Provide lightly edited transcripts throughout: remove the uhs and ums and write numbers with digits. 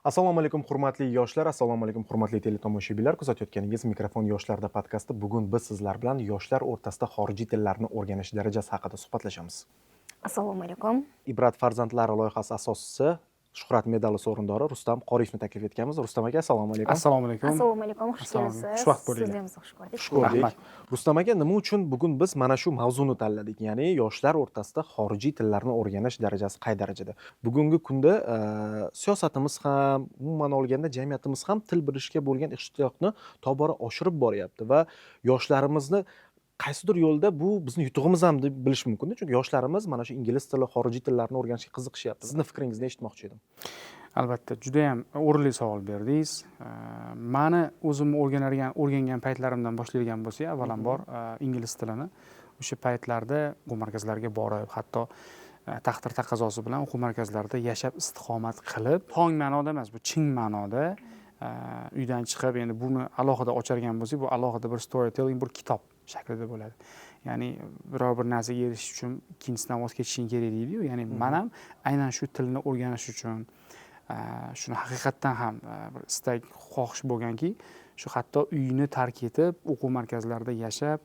Assalomu alaykum, hurmatli yoshlar, assalomu alaykum, hurmatli teletomoshabinlar. Kuzatayotganingiz "Mikrofon yoshlarda" podkasti. Bugun biz sizlar bilan yoshlar o'rtasida xorijiy tillarni o'rganish darajasi haqida suhbatlashamiz. Assalomu alaykum. "Ibrat farzandlari" loyihasi asoschisi, Shuhrat medali sovrindori Rustam Qoriyevni taklif etganmiz. Rustam aka, assalomu alaykum. Assalomu alaykum. Assalomu alaykum, xush Assalomu alaykum. kelibsiz. Xushvaqt bo'linglar. Sizni ham xush ko'rdik. Xush ko'rdik. Rahmat. Rustam aka, nima uchun bugun biz mana shu mavzuni tanladik? Ya'ni yoshlar o'rtasida xorijiy tillarni o'rganish darajasi qay darajada? Bugungi kunda siyosatimiz ham, umuman olganda jamiyatimiz ham til bilishga bo'lgan ishtiyoqni tobora oshirib boryapti va yoshlarimizni qaysidir yo'lda bu bizni yutug'imiz ham deb bilish mumkinda, chunki yoshlarimiz mana shu ingliz tili, xorijiy tillarni o'rganishga qiziqishyapti. Sizni fikringizni eshitmoqchi edim. Albatta, judayam o'rinli savol berdingiz. Mani o'zimni o'rgangan paytlarimdan boshlaydigan bo'lsak, avvalambor ingliz tilini o'sha paytlarda o'quv markazlariga borib, hatto taqdir taqozosi bilan o'quv markazlarida yashab, istiqomat qilib, tong ma'noda emas, bu chin ma'noda uydan chiqib, endi buni alohida ochargan bo'lsak, bu alohida bir storytelling, bir kitob shaklida bo'ladi. Ya'ni biror bir narsaga erishish uchun ikkinchisidan voz kechishing kerak deydiyu. Ya'ni man ham aynan shu tilni o'rganish uchun shuni haqiqatdan ham bir istak, xohish bo'lganki, shu hatto uyni tark etib, o'quv markazlarida yashab,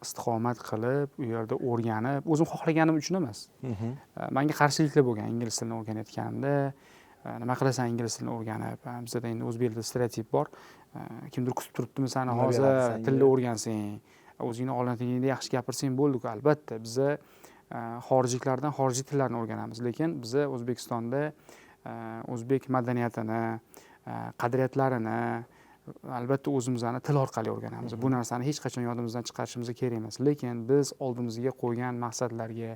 istiqomat qilib, u yerda o'rganib, o'zim xohlaganim uchun emas. Manga qarshiliklar bo'lgan ingliz tilini o'rganayotganimda. Nima qilasan ingliz tilini o'rganib? Bizada endi o'zbeklarda stereotip bor. Kimdir kutib turibdimi sani Nima hozir beradi senga? Tilni o'rgansang, o'zingni ona tilingda yaxshi gapirsang bo'ldiku. Albatta, biza xorijliklardan xorijiy tillarni o'rganamiz, lekin biza O'zbekistonda o'zbek madaniyatini, qadriyatlarini albatta o'zimizni til orqali o'rganamiz. Bu narsani hech qachon yodimizdan chiqarishimiz kerak emas. Lekin biz oldimizga qo'ygan maqsadlarga,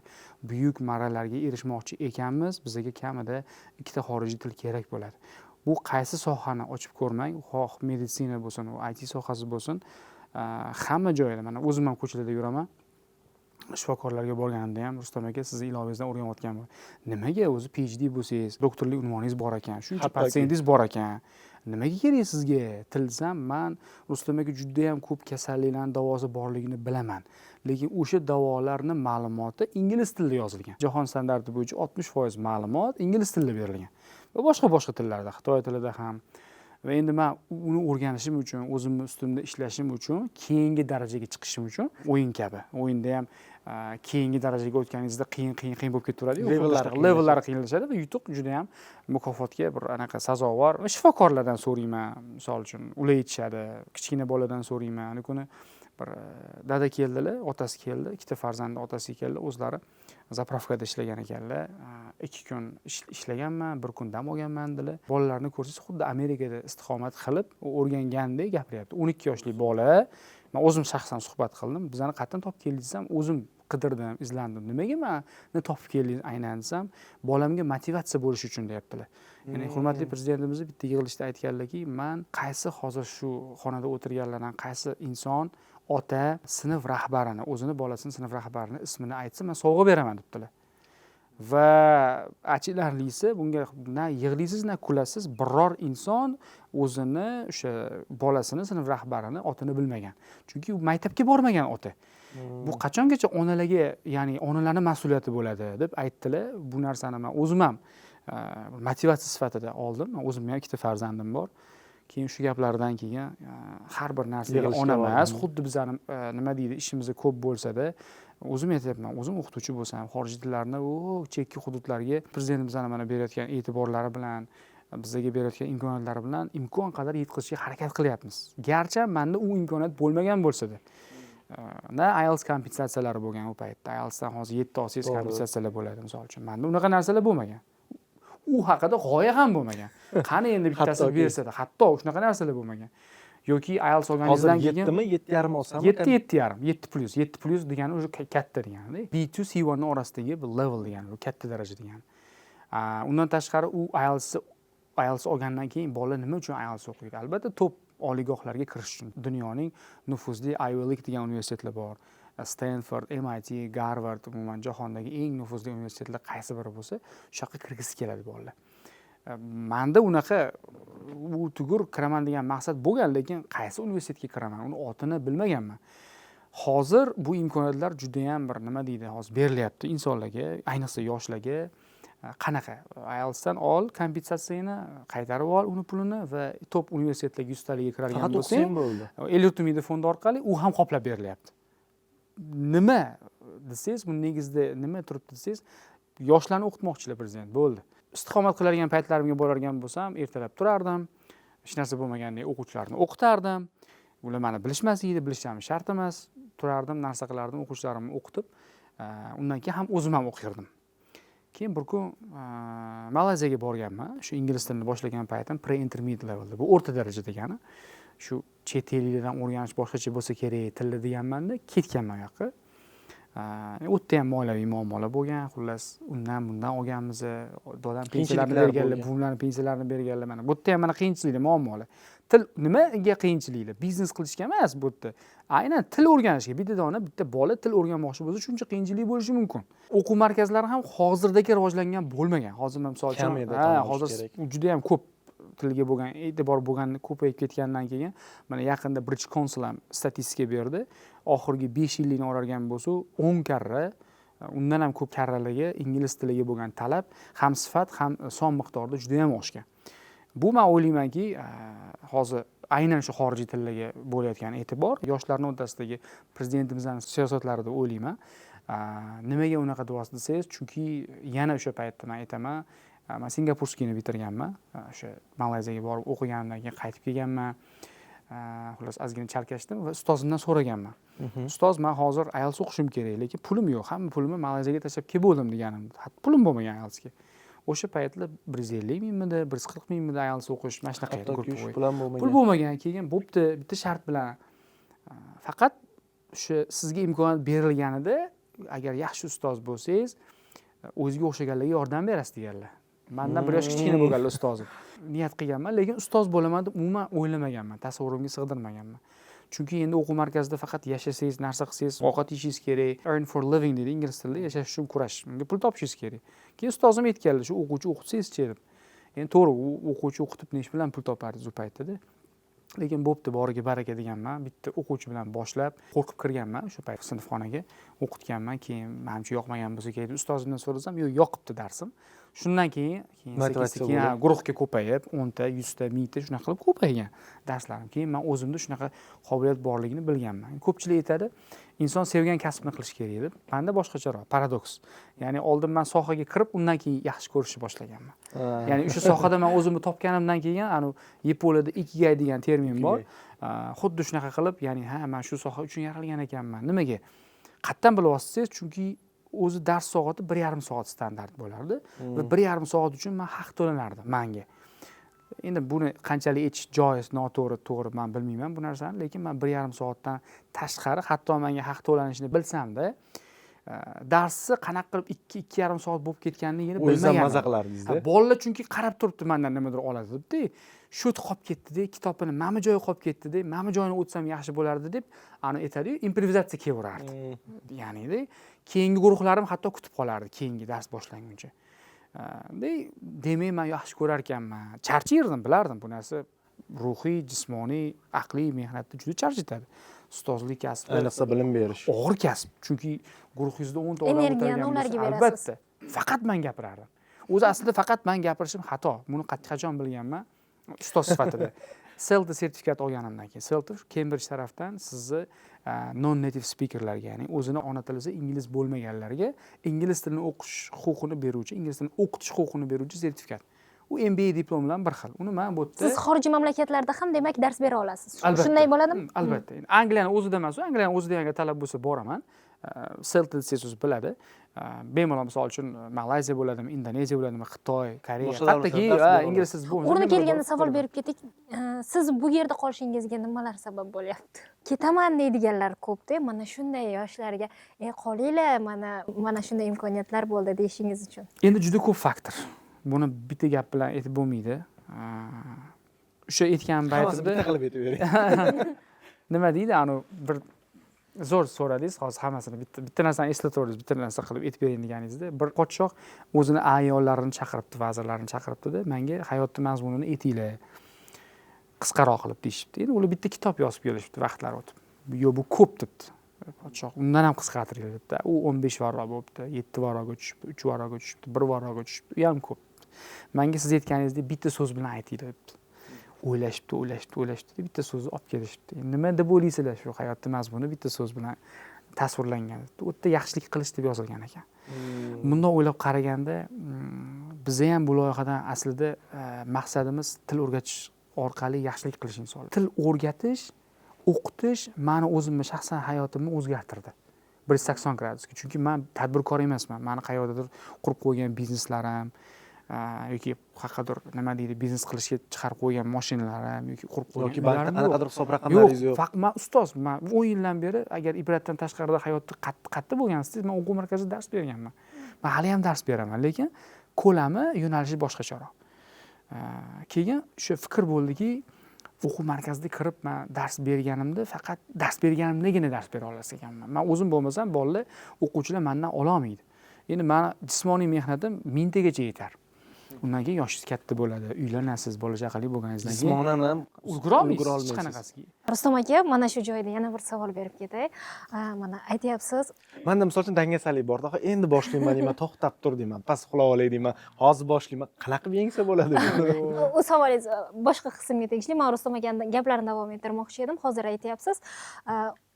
buyuk marralarga erishmoqchi ekanmiz, bizga kamida ikkita xorijiy til kerak bo'ladi. Bu qaysi sohani ochib ko'rmang, xoh meditsina bo'lsin, u IT sohasi bo'lsin, hamma joyda. Mana o'zim ham ko'chalarda yuraman, shifokorlarga borganimda ham: "Rustam aka, sizni ilovangizdan o'rganayotganman. Nimaga o'zi PhD bo'lsangiz, doktorlik unvoningiz bor ekan, shuncha patsientingiz bor ekan, nimaga kerak sizga til?" desam, "Man, Rustam aka, judayam ko'p kasalliklarni davosi borligini bilaman, lekin o'sha davolarni ma'lumoti ingliz tilida yozilgan. Jahon standarti bo'yicha 60% ma'lumot ingliz tilida berilgan va boshqa boshqa tillarda, xitoy tilida ham. Va endi man uni o'rganishim uchun, o'zimni ustimda ishlashim uchun, keyingi darajaga chiqishim uchun, o'yin kabi, o'yinda ham keyingi darajaga o'tganingizda qiyin, qiyin, qiyin bo'lib ketaveradiyu." Levellari. Levellari qiyinlashadi va yutuq juda yam mukofotga bir anaqa sazovor. Va shifokorlardan so'rayman, misol uchun, ular aytishadi. Kichkina boladan so'rayman. Ani kuni bir dada keldilar, otasi keldi, ikkita farzandni otasi keldi. O'zlari заправка da ishlagan ekanlar. 2 kun ishlaganman, bir kun dam olganman dedilar. Bolalarni ko'rsangiz, xuddi Amerikada istiqomat qilib o'rgangandek gapiryapti 12 yoshli bola. Man o'zim shaxsan suhbat qildim. "Bizani qayerdan topib keldingiz?" desam, "O'zim qidirdim, izlandim". "Nimaga mani topib keldingiz aynan?" desam, "Bolamga motivatsiya bo'lishi uchun", deyaptilar. Ya'ni hurmatli prezidentimiz bitta yig'ilishda aytganlarki, man qaysi hozir shu xonada o'tirganlardan qaysi inson ota sinf rahbarini, o'zini bolasini sinf rahbarini ismini aytsa, man sovg'a beraman, debdilar. Va achinarlisi, bunga na yig'laysiz, na kulasiz, biror inson o'zini o'sha bolasini sinf rahbarini otini bilmagan, chunki u maktabga bormagan ota. "Bu qachongacha onalarga, ya'ni onalarni mas'uliyati bo'ladi?" deb aytdilar. Bu narsani man o'zim ham motivatsiya sifatida oldim. Man o'zimni ham ikkita farzandim bor. Keyin shu gaplardan keyin har bir narsaga Yig'ilishga ona emas, bordim. xuddi bizani nima deydi, ishimiz ko'p bo'lsada, o'zim aytyapman, o'zim o'qituvchi bo'lsam, xorijiy tillarni u chekka hududlarga prezidentimizni mana berayotgan e'tiborlari bilan, bizga berayotgan imkoniyatlari bilan imkon qadar yetkazishga harakat qilyapmiz, garchi manda u imkoniyat bo'lmagan bo'lsada. Na IELTS kompensatsiyalari bo'lgan u paytda, IELTSdan hozir 7 olsangiz, kompensatsiyalar bo'ladi, misol uchun. Manda unaqa narsalar bo'lmagan, u haqida g'oya ham bo'lmagan. Qani endi bittasi bersada, hatto shunaqa narsalar bo'lmagan. Yoki IELTS Hozir olganingizdan keyin 7mi, 7,5 olsam? 7, 7,5, 7+. 7+ degani уже katta degani, B2 C1 ni orasidagi bir level degani, bu katta daraja degani. Undan tashqari, u IELTS olgandan keyin bola nima uchun IELTS o'qiydi? Albatta, top oliygohlarga kirish uchun. Dunyoning nufuzli Ivy League degan universitetlar bor, Stanford, MIT, Garvard, umuman jahondagi eng nufuzli universitetlar qaysi biri bo'lsa, o'sha yoqqa kirgisi keladi bolalar. Manda unaqa u tugur kiraman degan maqsad bo'lgan, lekin qaysi universitetga kiraman, uni otini bilmaganman. Hozir bu imkoniyatlar judayam bir, nima deydi, hozir berilyapti insonlarga, ayniqsa yoshlarga. Qanaqa IELTSdan ol kompensatsiyani, qaytarib ol uni pulini va top universitetlarga 100 taliga kiradigan Faqat bo'lsang, o'qisang bo'ldi. Ellik mingda fondi orqali u ham qoplab berilyapti. Nima desangiz, buni negizida nima turibdi desangiz, yoshlarni o'qitmoqchilar prezident, bo'ldi. Istiqomat qiladigan paytlarimga boradigan bo'lsam, ertalab turardim, hech narsa bo'lmagandek o'quvchilarni o'qitardim. Ular mani bilishmas edi, bilishi ham shart emas. Turardim, narsa qilardim, o'quvchilarimni o'qitib, undan keyin ham o'zim ham o'qirdim. Keyin bir kun Malayziyaga borganman. Shu ingliz tilini boshlagan paytim pre intermediate levelda, bu o'rta daraja degani. Shu chet elliklardan o'rganish boshqacha bo'lsa kerak tilni deganmanda, ketganman u yoqqa. U yerda ham moliyaviy muammolar bo'lgan, xullas, undan bundan olganmiz, dodam pensiyalarini Qiyinchiliklar berganlar, bo'lgan. Buvimlarni pensiyalarini berganlar. Mana bu yerda ham mana qiyinchiliklar, muammolar. Til nimaga qiyinchiliklar? Biznes qilishga emas, bu yerda aynan til o'rganishga. Bitta dona, bitta bola til o'rganmoqchi bo'lsa, shuncha qiyinchilik bo'lishi mumkin. O'quv markazlari ham hozirdagi rivojlangan bo'lmagan. Hozir man, misol uchun, Kam edi, ha, tan olish hozir kerak. juda ham ko'p tilga bo'lgan e'tibor bo'lgan, ko'payib ketgandan keyin, mana yaqinda British Council ham statistika berdi. Oxirgi 5 yillikni oladigan bo'lsa, 10 karra, undan ham ko'p karraligi ingliz tiliga bo'lgan talab ham sifat, ham son miqdorida juda yam oshgan. Bu man o'ylaymanki, hozir aynan shu xorijiy tillarga bo'layotgan e'tibor yoshlarni o'rtasidagi prezidentimizni siyosatlari deb o'ylayman. Nimaga unaqa deyapsiz desangiz, chunki yana o'sha paytda man aytaman, man сингапурский ni bitirganman. O'sha Malayziyaga borib o'qiganimdan keyin qaytib kelganman. Xullas, ozgina chalkashdim va ustozimdan so'raganman: "Ustoz, man hozir IELTS o'qishim kerak, lekin pulim yo'q, hamma pulimni Malayziyaga tashlab kelib bo'ldim", deganim. Hatto pulim bo'lmagan IELTSga. O'sha paytlar 150 mingmidi, 140 mingmidi IELTS o'qish, mana shunaqa edi. Hattoki shu Групповой. pul ham bo'lmagan. Pul bo'lmagan. Keyin bo'pti, bitta shart bilan, faqat o'sha sizga imkoniyat berilganida, agar yaxshi ustoz bo'lsangiz, o'ziga o'xshaganlarga yordam berasiz, deganlar. Mandan bir yosh kichkina bo'lganlar ustozim. Niyat qilganman, lekin ustoz bo'laman deb umuman o'ylamaganman, tasavvurimga sig'dirmaganman. Chunki endi o'quv markazida faqat yashasangiz, narsa qilsangiz, ovqat yeyishingiz kerak. Earn for living deydi ingliz tilida, yashash uchun kurash, unga pul topishingiz kerak. Keyin ustozim aytganlar, shu o'quvchi o'qitsangizchi deb. Endi to'g'ri, u o'quvchi o'qitib nechi bilan pul topardingiz u paytda, lekin bo'pti, boriga baraka deganman. Bitta o'quvchi bilan boshlab, qo'rqib kirganman o'sha payt sinfxonaga, o'qitganman. Keyin manimcha yoqmagan bo'lsa kerak, ustozimdan so'rasam, yo'q, yoqibdi darsim. Shundan keyin sekin Motivatsiya sekin, ha, bo'lib. guruhga ko'payib, 10 ta, 100 ta, 1000 ta, shunaqa qilib ko'paygan darslarim. Keyin man o'zimda shunaqa qobiliyat borligini bilganman. Ko'pchilik aytadi, inson sevgan kasbini qilishi kerak deb. Manda boshqacharoq paradoks, ya'ni oldin man sohaga kirib, undan keyin yaxshi ko'rishni boshlaganman. Ya'ni o'sha sohada man o'zimni topganimdan keyin, anavi Yaponiyada ikigai degan termin bor. Xuddi shunaqa qilib, ya'ni ha, man shu soha uchun yaralgan ekanman. Nimaga, qayerdan bilyapsiz desangiz, chunki o'zi dars soati 1,5 soat standart bo'lardi va 1,5 soat uchun man haq to'lanardi manga. Endi buni qanchalik aytish joiz, noto'g'ri, to'g'ri, man bilmayman bu narsani, lekin man 1,5 soatdan tashqari hatto manga haq to'lanishini bilsamda, darsni qanaqa qilib 2, 2,5 soat bo'lib ketganligini O'zingiz ham bilmaganman. maza qilardingizda. Ha, bolalar chunki qarab turibdi, mandan nimadir oladi debdi. Shu qolib ketdida, kitobini mana bu joyi qolib ketdida, mana bu joyini o'tsam yaxshi bo'lardi deb, ani aytadiyu, improvizatsiya kelaverardi. Ya'ni keyingi guruhlarim hatto kutib qolardi keyingi dars boshlanguncha. Demak, man yaxshi ko'rar ekanman. Charchaydim, bilardim, bu narsa ruhiy, jismoniy, aqliy mehnatni juda charchatadi. Ustozlik kasbi Ayniqsa bilim berish. og'ir kasb, chunki guruhingizda 10 ta odam Energiyani o'tirgan ularga bo'lsa, berasiz. Albatta, faqat man gapirardim. O'zi aslida faqat man gapirishim xato. Buni qachon bilganman? Ustoz sifatida CELTA sertifikat olganimdan keyin. CELTA Cambridge tarafdan sizni non native speakerlarga, ya'ni o'zini ona tilida ingliz bo'lmaganlarga ingliz tilini o'qish huquqini beruvchi, ingliz tilini o'qitish huquqini beruvchi sertifikat. U MBA diplom bilan bir xil. Uni man bu yerda Siz xorijiy mamlakatlarda ham, demak, dars bera olasiz? Albatta. Shunday bo'ladimi? Albatta. Endi Angliyani o'zida emas, u Angliyani o'zida agar talab bo'lsa, boraman. CELTA desangiz, o'zi biladi. Bemalol, misol uchun, Malayziya bo'ladimi, Indoneziya bo'ladimi, Xitoy, Koreya, Boshqa qayerdaki davlatlarda dars bera ingliz tilisiz bo'lmasa, O'rni bemalol kelganda borib savol beraman. berib ketdik. Siz bu yerda qolishingizga nimalar sabab bo'lyapti? Ketaman deydiganlar ko'pda. Mana shunday yoshlarga qolinglar, mana shunday imkoniyatlar bo'ldi deyishingiz uchun. Endi juda ko'p faktor. Buni bitta gap bilan aytib bo'lmaydi. O'sha aytgan Hammasini paytimda bitta qilib aytib bering. Nima deydi, anavi bir zo'r so'radingiz, hozir hammasini bitta narsani eslataverdingiz, bitta narsa qilib aytib bering deganingizda. Bir podshoh o'zini ayonlarini chaqiribdi, vazirlarini chaqiribdida, menga hayotni mazmunini aytinglar qisqaroq qilib, deyishibdi. Endi ular bitta kitob yozib kelishibdi vaqtlari o'tib. Yo'q, bu ko'p, debdi. Podshoh undan ham qisqartiringlar debdi. U 15 varroq bo'libdi, 7 varroqga tushibdi, 3 varroqga tushibdi, 1 varroqga tushibdi. U ham ko'p. Menga siz aytganingizdek bitta so'z bilan aytinglar debdi. O'ylashibdi, o'ylashibdi, o'ylashibdi, bitta so'zni olib kelishibdi. Nima deb o'ylaysizlar shu hayotni mazmuni bitta so'z bilan tasvirlangan debdi. U yerda yaxshilik qilish deb yozilgan ekan. Bundoq o'ylab qaraganda, biza ham bu loyihadan aslida maqsadimiz til o'rgatish orqali yaxshilik qilish insonlar. Til o'rgatish, o'qitish meni o'zimni shaxsan hayotimni o'zgartirdi. 180 gradusga. Chunki men tadbirkor emasman. Meni qayerdadir qurib qo'ygan bizneslarim yoki qayerdadir nima deydi, biznes qilishga chiqarib qo'ygan mashinalarim yoki qurib qo'ygan yoki bankda qanaqadir hisob raqamlaringiz yo'q. Yo'q, men ustoz, men 10 yildan beri agar Ibratdan tashqarida hayotda qatta bo'lgansiz, men o'quv markazida dars berganman. Men hali ham dars beraman, lekin ko'lami, yo'nalishi boshqacharoq. Keyin o'sha fikr bo'ldiki, o'quv markazida kirib men dars berganimda faqat dars berganimdagina dars bera olar ekanman. Men o'zim bo'lmasam bolalar, o'quvchilar mendan ola olmaydi. Endi meni jismoniy mehnatim mingtagacha yetar. Undan keyin yoshingiz katta bo'ladi, uylanasiz, bola chaqali bo'lganingizdan keyin jismonan ham ulgura olmaysiz hech qanaqasiga. Rustam aka, mana shu joyda yana bir savol berib ketay. Mana aytyapsiz. Menda misol uchun dangasalik borda, endi boshlayman deyman, to'xtab tur deyman, past uxlab olay deyman, hozir boshlayman, qanaqa qilib yengsa bo'ladi? U savolingiz boshqa qismga tegishli. Men Rustam akaning gaplarini davom ettirmoqchi edim. Hozir aytyapsiz,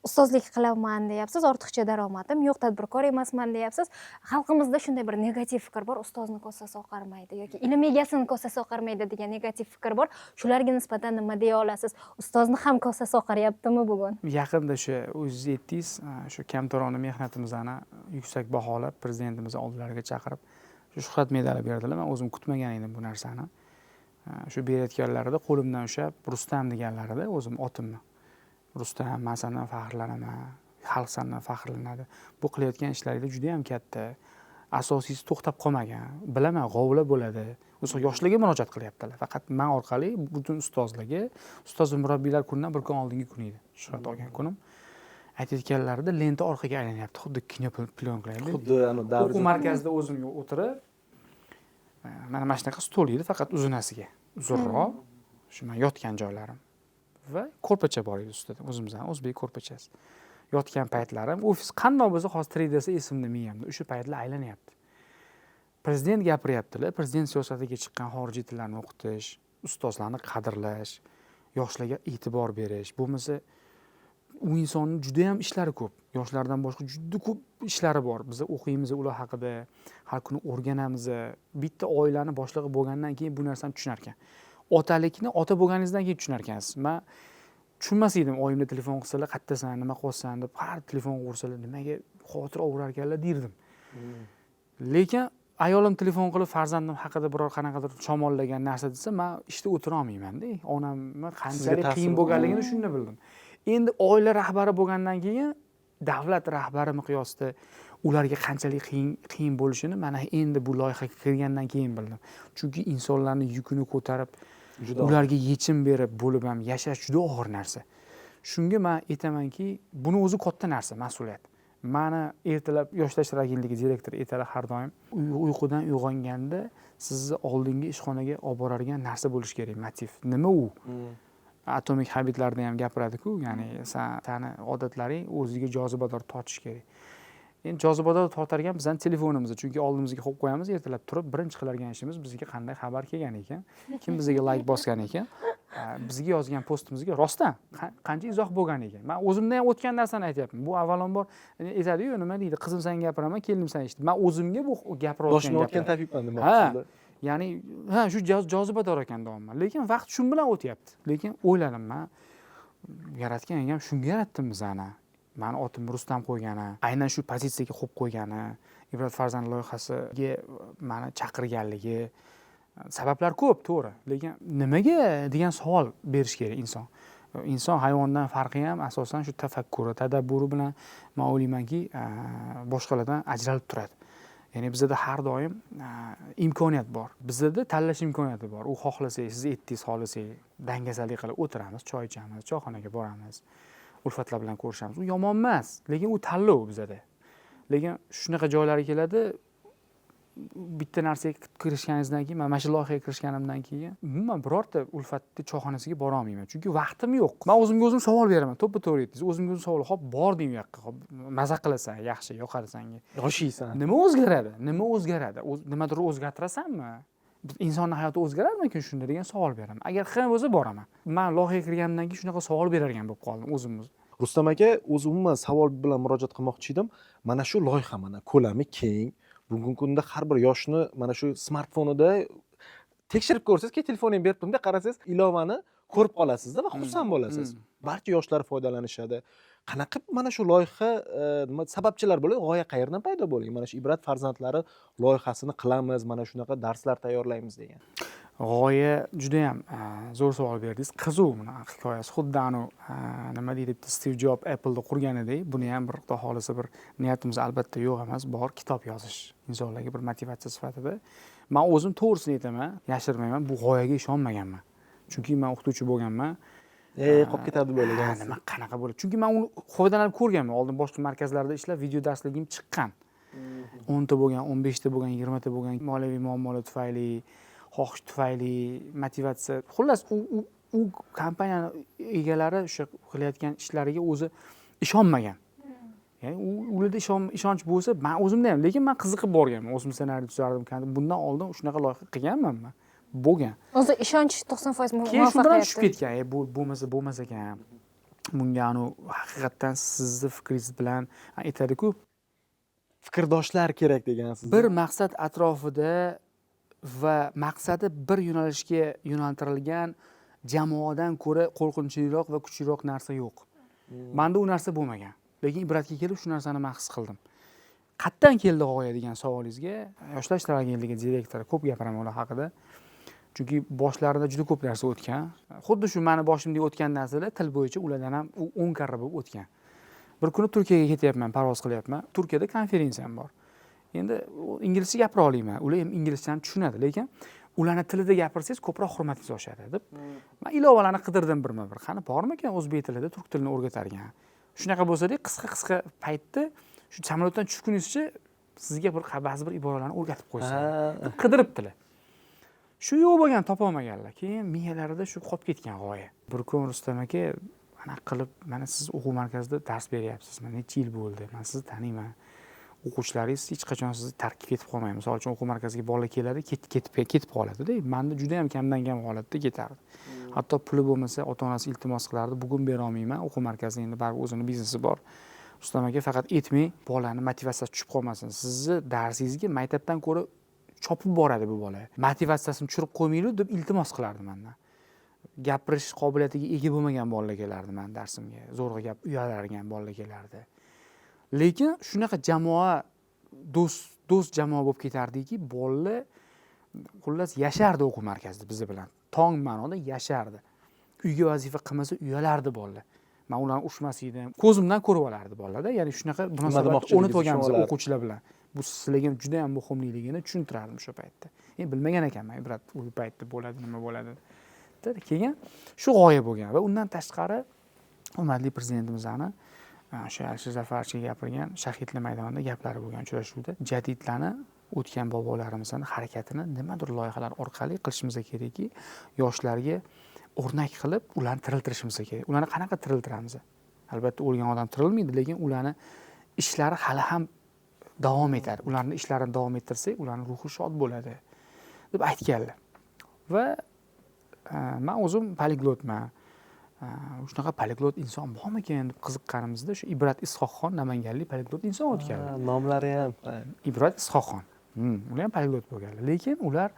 ustozlik qilaman deyapsiz, ortiqcha daromadim yo'q, tadbirkor emasman deyapsiz. Xalqimizda shunday bir negativ fikr bor, ustozni kosasi oqarmaydi yoki ilm egasini kosasi oqarmaydi degan negativ fikr bor. Shularga nisbatan nima deya olasiz? Ustozni ham kosasi oqaryaptimi bugun? Yaqinda o'sha o'zingiz aytdingiz, shu kamtarona mehnatimizni yuksak baholab, prezidentimiz oldilariga chaqirib, shu shuhrat medali berdilar. Men o'zim kutmagan edim bu narsani. Shu berayotganlarida qo'limdan ushlab, Rustam deganlarida o'zim otimni. Rustam, men sendan faxrlanaman, xalq sendan faxrlanadi. Bu qilayotgan ishlaringiz juda ham katta. Asosiysi to'xtab qolmagan. Bilaman, g'ovla bo'ladi. O'sha yoshlarga murojaat qilyaptilar. Faqat men orqali butun ustozlarga, ustoz va murabbiylar kunidan bir kun oldingi kun edi. Shuhrat olgan kunim. Aytayotganlarida lenta orqaga aylanyapti, xuddi kino plyonkalarda. Xuddi ana davr o'quv markazida o'zim o'tirib, mana shunaqa stol edi, faqat uzunasiga, uzunroq. Shu men yotgan joylarim. Va ko'rpacha bor edi ustida, o'zimizning o'zbek ko'rpachasi. Yotgan paytlarim, ofis qandoq bo'lsa hozir tirik desa esimda, miyamda o'sha paytlar aylanyapti. Prezident gapiryaptilar, prezident siyosatiga chiqqan xorijiy tillarni o'qitish, ustozlarni qadrlash, yoshlarga e'tibor berish. Bo'lmasa u insonning juda ham ishlari ko'p. Yoshlardan boshqa juda ko'p ishlari bor. Biz o'qiymiz ular haqida, har kuni o'rganamiz. Bitta oilani boshlig'i bo'lgandan keyin bu narsani tushunar ekan. Otalikni ota bo'lganingizdan keyin tushunar ekansiz. Men tushunmas edim, oyimga telefon qilsalar, qayerdasan, nima qilyapsan deb har telefon ursalar, nimaga xavotir ovurar ekanlar derdim. Lekin ayolim telefon qilib farzandim haqida biror qanaqadir shamollagan narsa desa, men ishda o'tira olmayman-da. Onamni qanchalik qiyin bo'lganligini shunda bildim. Endi oila rahbari bo'lgandan keyin davlat rahbari miqyosida ularga qanchalik qiyin bo'lishini mana endi bu loyihaga kirgandan keyin bildim. Chunki insonlarning yukini ko'tarib, ularga yechim berib bo'lib ham yashash juda og'ir narsa. Shunga men aytamanki, buni o'zi katta narsa, mas'uliyat. Mani ertalab Yoshlar ishlar agentligi direktori aytadi har doim, uyqudan uyg'onganda sizni oldingi ishxonaga olib boradigan narsa bo'lishi kerak, motiv. Nima u? Atomik Habitlarda ham gapiradi-ku, ya'ni sani odatlaring o'ziga jozibador tortish kerak. Endi jozibador tortargan bizning telefonimiz, chunki oldimizga qo'yib qo'yamiz, ertalab turib birinchi qilargan ishimiz bizga qanday xabar kelgan ekan, kim bizga like bosgan ekan, bizga yozgan postimizga rostdan qancha izoh bo'lgan ekan. Men o'zimdan ham o'tgan narsani aytyapman. Bu avvalambor aytadi-yu, nima deydi, qizim sen gapiraman, kelinim sen eshit. Men o'zimga bu gapirayotgan Boshini o'tgan gaplar. tabibman demoqchisizlar. Ya'ni, ha, shu jozibador ekan deyapman. Lekin vaqt shu bilan o'tyapti. Lekin o'yladim men, yaratgan egam shunga yaratdim bizani. Mani otimni Rustam qo'ygani, aynan shu pozitsiyaga qo'yib qo'ygani, Ibrat farzand loyihasiga mani chaqirganligi, sabablar ko'p, to'g'ri. Lekin nimaga degan savol berish kerak inson. Inson hayvondan farqi ham asosan shu tafakkuri, tadabburi bilan men o'ylaymanki, boshqalardan ajralib turadi. Ya'ni bizda har doim imkoniyat bor. Bizda tanlash imkoniyati bor. U xohlasak, siz aytdingiz, xohlasak, dangasalik qilib o'tiramiz, choy ichamiz, choyxonaga boramiz, ulfatlar bilan ko'rishamiz. U yomon emas, lekin u tanlov bizada. Lekin shunaqa joylarga keladi, Bitta narsaga kirishganingizdan keyin, man mana shu loyihaga kirishganimdan keyin umuman birorta Ulfatni choyxonasiga bora olmayman, chunki vaqtim yo'q. Man o'zimga o'zim savol beraman, to'ppa to'g'ri aytdingiz. O'zimga o'zim savol, hop, bording u yoqqa, hop, maza qilasan, yaxshi, yoqadi senga. Oshiysan. Nima o'zgaradi? Nima o'zgaradi? Nimadir o'zgartirasanmi? Insonni hayoti o'zgararmikin shunda degan savol beraman. Agar ha bo'lsa boraman. Man loyihaga kirganimdan keyin shunaqa savol berargan bo'lib qoldim o'zim. Rustam aka, o'zi umuman savol bilan murojaat qilmoqchi edim. Mana shu loyiha mana ko'lami keng. Bugungi kunda har bir yoshni mana shu smartfonida tekshirib ko'rsangiz, keyin telefonni ham berib turibdi, qarasangiz ilovani ko'rib qolasizda va xursand bo'lasiz. Barcha yoshlar foydalanishadi. Qanaqa mana shu loyiha nima sababchilar bo'ladi? G'oya qayerdan paydo bo'lgan? Mana shu Ibrat farzandlari loyihasini qilamiz, mana shunaqa darslar tayyorlaymiz degan. G'oya juda ham zo'r savol berdingiz. Qiziq buni hikoyasi. Xuddi anu nima deydi, bitta Steve Jobs Apple'ni qurganidek, buni ham bir xudo xohlasa bir niyatimiz albatta yo'q emas, bor kitob yozish insonlarga bir motivatsiya sifatida. Men o'zim to'g'risini aytaman, yashirmayman, bu g'oyaga ishonmaganman. Chunki men o'qituvchi bo'lganman. Qolib ketadi deb o'ylagansiz. Nima qanaqa bo'ladi? Chunki men uni foydalanib ko'rganman. Oldin boshqa markazlarda ishlab video darsligim chiqqan. 10 ta bo'lgan, 15 ta bo'lgan, 20 ta bo'lgan moliyaviy muammolar tufayli, xohish tufayli, motivatsiya. Xullas, u kompaniyani egalari o'sha qilayotgan ishlariga o'zi ishonmagan. Ya'ni ularda ishonch bo'lsa, men o'zimda ham, lekin men qiziqib borganman. O'zim ssenariy tuzardim, bundan oldin shunaqa loyiha qilganman men. Bo'lgan. O'zi ishonch 90% Keyin shu bilan muvaffaqiyatdir. Tushib ketgan. Bu bo'lmasa bo'lmas ekan. Bunga anu haqiqatdan sizni fikringiz bilan aytadi-ku, Fikrdoshlar kerak degansiz. Bir maqsad atrofida va maqsadi bir yo'nalishga yo'naltirilgan jamoadan ko'ra qo'rqinchliroq va kuchliroq narsa yo'q. Menda u narsa bo'lmagan. Lekin Ibratga kelib shu narsani men his qildim. Qayerdan keldi g'oya degan savolingizga, Yoshlar ishlari agentligi direktori, ko'p gapiraman ular haqida. Chunki boshlarida juda ko'p narsa o'tgan. Xuddi shu meni boshimda o'tgan narsalar til bo'yicha ulardan ham 10 karra bo'lib o'tgan. Bir kuni Turkiyaga ketyapman, parvoz qilyapman. Turkiyada konferensiyam bor. Endi inglizcha gapira olmayman. Ular ham inglizchani tushunadi, lekin ularni tilida gapirsangiz ko'proq hurmatingiz oshadi deb. Men ilovalarni qidirdim birma-bir. Qani bormikan o'zbek tilida turk tilini o'rgatargan. Shunaqa bo'lsa-da, qisqa-qisqa paytda shu samolyotdan tushguningizcha sizga bir ba'zi bir iboralarni o'rgatib qo'ysa. Deb qidiribdilar. Shu yo'q bo'lgan, topa olmaganlar. Keyin miyalarida shu qolib ketgan g'oya. Bir kun Rustam aka anaqa qilib, mana siz o'quv markazida dars beryapsiz, mana necha yil bo'ldi, men sizni taniyman. O'quvchilaringiz hech qachon sizni tark etib qolmaydi. Misol uchun o'quv markaziga bola keladi, ketib qoladi-da. Menda juda ham kamdan kam holatda ketardi. Hatto puli bo'lmasa ota-onasi iltimos qilardi, bugun bera olmayman, o'quv markazi endi baribir o'zini biznesi bor. Rustam aka faqat aytmang, bolani motivatsiyasi tushib qolmasin. Sizni darsingizga maktabdan ko'ra chopib boradi bu bola. Motivatsiyasini tushirib qo'ymaylik deb iltimos qilardi mendan. Gapirish qobiliyatiga ega bo'lmagan bolalar kelardi men darsimga. Zo'rg'a gap uyalargan bolalar kelardi. Lekin shunaqa jamoa, do'st jamoa bo'lib ketardiki, bolalar xullas yashardi o'quv markazida biz bilan. Tong ma'noda yashardi. Uyga vazifa qilmasa uyalardi bolalar. Men ularni urishmas edim. Ko'zimdan ko'rib olardi bolalarda. Ya'ni shunaqa munosabat demoqchiligini o'rnatib olganmiz tushunib olardi. O'quvchilar bilan. Bu sizlarga ham juda ham muhimligini tushuntirardim o'sha paytda. Endi bilmagan ekanman, Ibrat u paytda bo'ladi, nima bo'ladi. Keyin shu g'oya bo'lgan va undan tashqari hurmatli prezidentimizni o'sha Alisher Zafarovga gapirgan shahidlar maydonida gaplari bo'lgan uchrashuvda jadidlarni o'tgan bobolarimizni harakatini nimadir loyihalar orqali qilishimiz kerakki, yoshlarga o'rnak qilib ularni tiriltirishimiz kerak. Ularni qanaqa tiriltiramiz? Albatta o'lgan odam tirilmaydi, lekin ularni ishlari hali ham davom etadi. Ularni ishlarini davom ettirsak, ularning ruhi shod bo'ladi deb aytganlar. Va men o'zim poliglotman. Shunaqa poliglot inson bormikan deb qiziqqanimizda shu Ibrat Is'hoqxon namanganlik poliglot inson o'tganlar. Ha, nomlari ham. Ibrat Is'hoqxon. Ular ham poliglot bo'lganlar. Lekin ular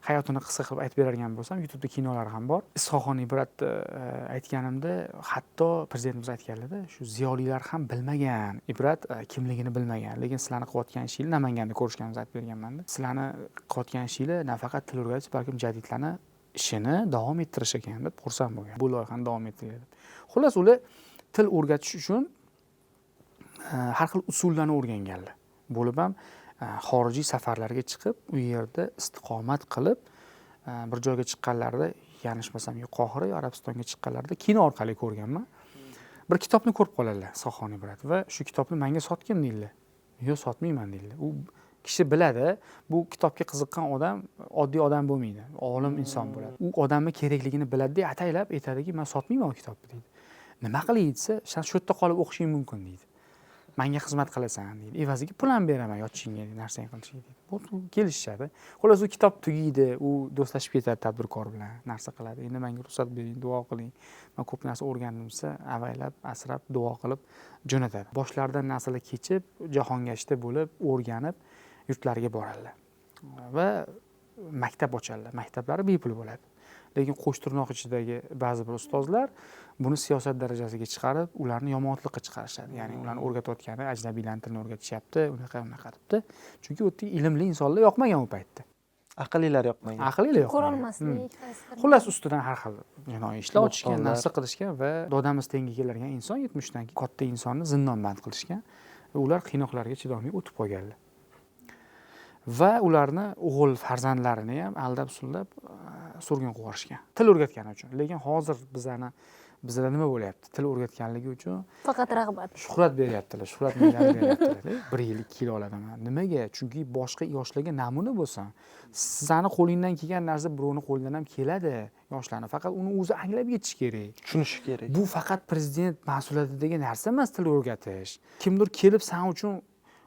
hayotini qisqa qilib aytib beradigan bo'lsam, YouTube'da kinolari ham bor. Is'hoqxon Ibratni aytganimda, hatto prezidentimiz aytganlarda, shu ziyolilar ham bilmagan, Ibrat kimligini bilmagan, lekin sizlarni qilayotgan ishinglar, Namanganda ko'rishganimizni aytib berganman-da. Sizlarni qilayotgan ishinglar nafaqat til o'rgatish, balkim jadidlarni ishini davom ettirish ekan deb xursand bo'lgan. Bu loyihani davom ettiringlar deb. Xullas, ular til o'rgatish uchun har xil usullarni o'rganganlar. Bo'lib ham xorijiy safarlarga chiqib, u yerda istiqomat qilib, bir joyga chiqqanlarida, yanglishmasam, yo Qohira, yo Arabistonga chiqqanlarida kino orqali ko'rganman. Bir kitobni ko'rib qoladilar, Is'hoqxon Ibrat, va shu kitobni menga sotgin deydilar. Yo'q, sotmayman deydilar. U Kishi biladi, bu kitobga qiziqqan odam oddiy odam bo'lmaydi, olim inson bo'ladi. U odamni kerakligini biladida, ataylab aytadiki, man sotmayman u kitobni deydi. Nima qilay desa, san shu yerda qolib o'qishing mumkin deydi. Manga xizmat qilasan deydi. Evaziga pul ham beraman yotishingga, narsang qilishingga deydi. Bu kelishishadi. Xullas, u kitob tugaydi, u do'stlashib ketadi tadbirkor bilan, narsa qiladi. Endi menga ruxsat bering, duo qiling. Men ko'p narsa o'rgandim desa, avaylab, asrab, duo qilib jo'natadi. Boshlaridan narsalar kechib, jahongashta bo'lib, o'rganib, yurtlariga boradilar. Va maktab ochadilar. Maktablari bepul bo'ladi. Lekin qo'sh tirnoq ichidagi ba'zi bir ustozlar buni siyosat darajasiga chiqarib, ularni yomonlikqa chiqarishadi. Ya'ni ularni o'rgatayotgani ajnabiylarning tilini o'rgatishyapti, unaqa unaqa debdi. Chunki u yerda ilmli insonlar yoqmagan u paytda. Aqllilar yoqmagan. Aqllilar yoqmagan. Ko'rolmaslik, qaysidir. Xullas, ustidan har xil jinoiy ishlar ochishgan, Bo'xtonlar. narsa qilishgan va dodamiz tengi keladigan inson 70 dan keyin katta insonni zindonband qilishgan va ular qiynoqlarga chidolmay o'tib qolganlar. Va ularni o'g'il farzandlarini ham aldab suldab surgun qilib yuborishgan. Til o'rgatgani uchun. Lekin hozir bizada nima bo'lyapti? Til o'rgatganligi uchun faqat rag'bat. Shuhrat beryaptilar, shuhrat medali beryaptilar. 1 yil, 2 yil olaman. Nimaga? Chunki boshqa yoshlarga namuna bo'lsin. Sizani qo'lingdan kelgan narsa birovni qo'lidan ham keladi yoshlarni. Faqat uni o'zi anglab yetish kerak. Tushunishi kerak. Bu faqat prezident mas'uliyatidagi narsa emas til o'rgatish. Kimdir kelib san uchun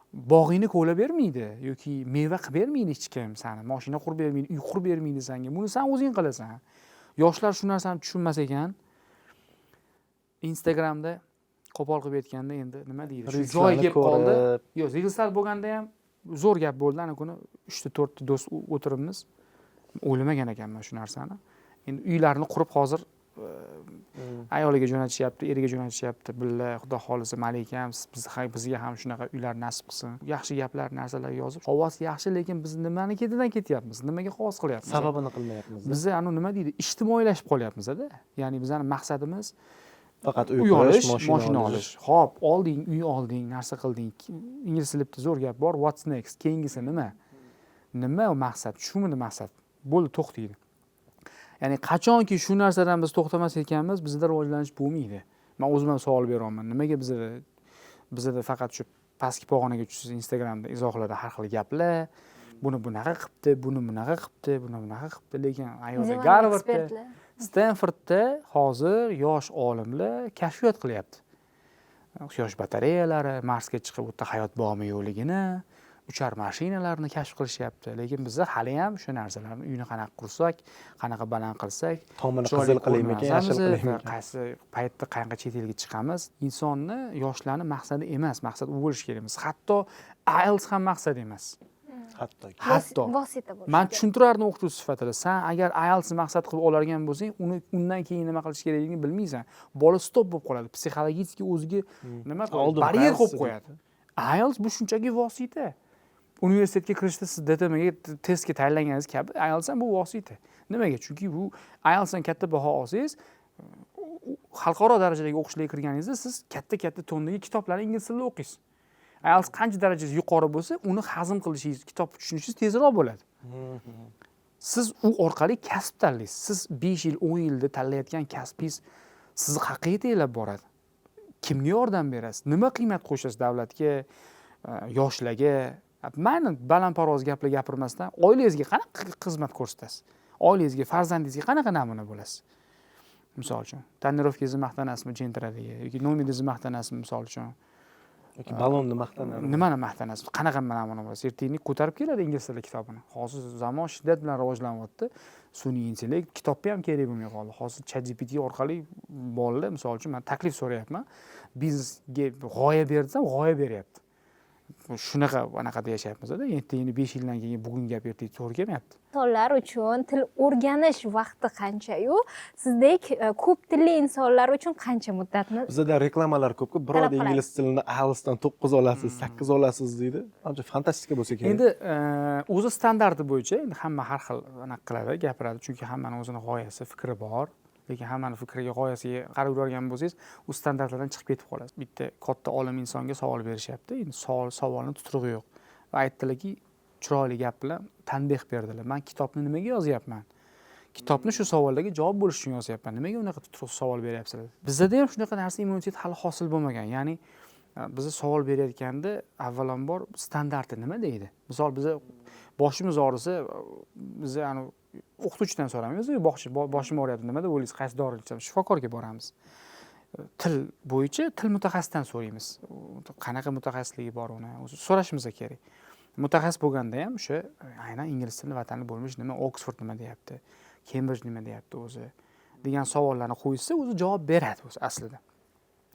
bog'ingni kovlab bermaydi yoki meva qilib bermaydi hech kim sani, mashina qurib bermaydi, uy qurib bermaydi senga. Buni sen o'zing qilasan. Yoshlar shu narsani tushunmas ekan. Instagramda qo'pol qilib aytganda endi nima deydi? Shu joyi Reelslarni kelib qoldi. ko'rib. Yo'q, reelslar bo'lganda ham zo'r gap bo'ldi. Ana kuni 3 ta 4 ta do'st o'tiribmiz. O'ylamagan ekanman shu narsani. Endi uylarni qurib hozir ayoliga jo'natishyapti, eriga jo'natishyapti. Billa, xudo xohlasa malikam, bizga ham shunaqa uylar nasib qilsin. Yaxshi gaplar, narsalar yozib, havosi yaxshi, lekin biz nimani ketidan ketyapmiz? Nimaga havas qilyapmiz? Sababini qilmayapmiz. Biz anu nima deydi? Ijtimoiylashib qolyapmiz-da. Ya'ni bizning maqsadimiz faqat uy uy qurish, olish, mashina olish. Xo'p, olding, uy olding, narsa qilding. Ingliz tilida bitta zo'r gap bor, what's next? Keyingisi nima? Nima u maqsad? Shumidi maqsad? Bo'ldi, to'xtaydi. Ya'ni qachonki shu narsadan biz to'xtamas ekanmiz, bizda rivojlanish bo'lmaydi. Men o'zim ham savol beraman. Nimaga bizada faqat shu pastki pog'onaga tushsangiz Instagramda izohlarda har xil gaplar, buni bunaqa qilibdi, buni bunaqa qilibdi, buni bunaqa qilibdi, lekin ayolda Divan Garvardda, ekspertlar. Stanfordda hozir yosh olimlar kashfiyot qilyapti. Quyosh batareyalari, Marsga chiqib u yerda hayot bormi yo'qligini, uchar mashinalarni kashf qilishyapti. Lekin bizda hali ham shu narsalarni uyni qanaqa qursak, qanaqa baland qilsak, Tomini chiroyli qizil qilaymikan, yashil ko'rinmasamiz, qilaymikan. qaysi paytda qanaqa chet elga chiqamiz. Insonni, yoshlarni maqsadi emas, maqsad u bo'lishi kerak emas. Hatto IELTS ham maqsad emas. Hattoki. Hatto. Vosita bo'lishi Man kerak. tushuntirardim o'qituvchi sifatida. San agar IELTS maqsad qilib olargan bo'lsang, uni undan keyin nima qilish kerakligini bilmaysan. Bola stop bo'lib qoladi. Psixologik o'ziga nima qo'yadi? Oldin Baryer qo'yib qaysi qo'yadi. IELTS bu shunchaki vosita. Universitetga kirishda siz DTMga testga tayyorlanganingiz kabi IELTS ham bu vosita. Nimaga? Chunki bu IELTSdan katta baho olsangiz, xalqaro darajadagi o'qishlarga kirganingizda siz katta-katta tondagi kitoblarni ingliz tilida o'qiysiz. IELTS qancha darajasi yuqori bo'lsa, uni hazm qilishingiz, kitob tushunishingiz tezroq bo'ladi. Siz u orqali kasb tanlaysiz. Siz 5 yil, 10 yilda tanlayotgan kasbingiz sizni qayerga yetaklab boradi? Kimga yordam berasiz? Nima qiymat qo'shasiz davlatga, yoshlarga? Mayli, balandparvoz gaplar gapirmasdan oilangizga qanaqa xizmat ko'rsatasiz? Oilangizga, farzandingizga qanaqa namuna bo'lasiz? Misol uchun, tonirovkangizni maqtanasizmi Gentradagi yoki nomeringizni maqtanasizmi misol uchun? Yoki ballonni maqtanadi. Nimani maqtanasiz? Qanaqa namuna bo'lasiz? Ertangi ko'tarib keladi ingliz tili kitobini. Hozir zamon shiddat bilan rivojlanyapti. Sun'iy intellekt kitobga ham kerak bo'lmay qoldi. Hozir ChatGPT orqali bolalar, misol uchun, men taklif so'rayapman. Biznesga g'oya ber desam, g'oya beryapti. Shunaqa anaqada yashayapmiz-da. Ertangi 5 yildan keyin bugun gap ertaga to'g'ri kelmayapti. Insonlar uchun til o'rganish vaqti qancha-yu, sizdek ko'p tilli insonlar uchun qancha muddatni Bizda reklamalar ko'p-ku, bir talab oyda qiladi. ingliz tilini IELTSdan 9 olasiz, 8 olasiz deydi. Ancha fantastika bo'lsa kerak. Endi o'zi standarti bo'yicha endi hamma har xil anaqa qiladi, gapiradi, chunki hammani o'zini g'oyasi, fikri bor. Lekin hammani fikriga, g'oyasiga qarab yurgan bo'lsangiz, u standartlardan chiqib ketib qolasiz. Bitta katta olim insonga savol berishyapti. Endi savolni tutrug'i yo'q. Va aytdilarki, chiroyli gap bilan tanbeh berdilar. Men kitobni nimaga yozyapman? Kitobni shu savollarga javob bo'lish uchun yozyapman. Nimaga unaqa tuturuq savol beryapsizlar? Bizda ham shunaqa narsa immunitet hali hosil bo'lmagan. Ya'ni Biza savol berayotganda avvalambor standarti nima deydi. Misol, biza boshimiz og'risa, biza o'qituvchidan so'ramaymiz, bog'cha boshim og'riyapti, nima deb o'ylaysiz, qaysi dori ichsam, shifokorga boramiz. Til bo'yicha til mutaxassisdan so'raymiz, qanaqa mutaxassisligi bor uni o'zi so'rashimiz kerak. Mutaxassis bo'lganda ham o'sha aynan ingliz tilini vatani bo'lmish nima, Oksford nima deyapti, Kembrij nima deyapti o'zi degan savollarni qo'ysa, o'zi javob beradi o'zi aslida.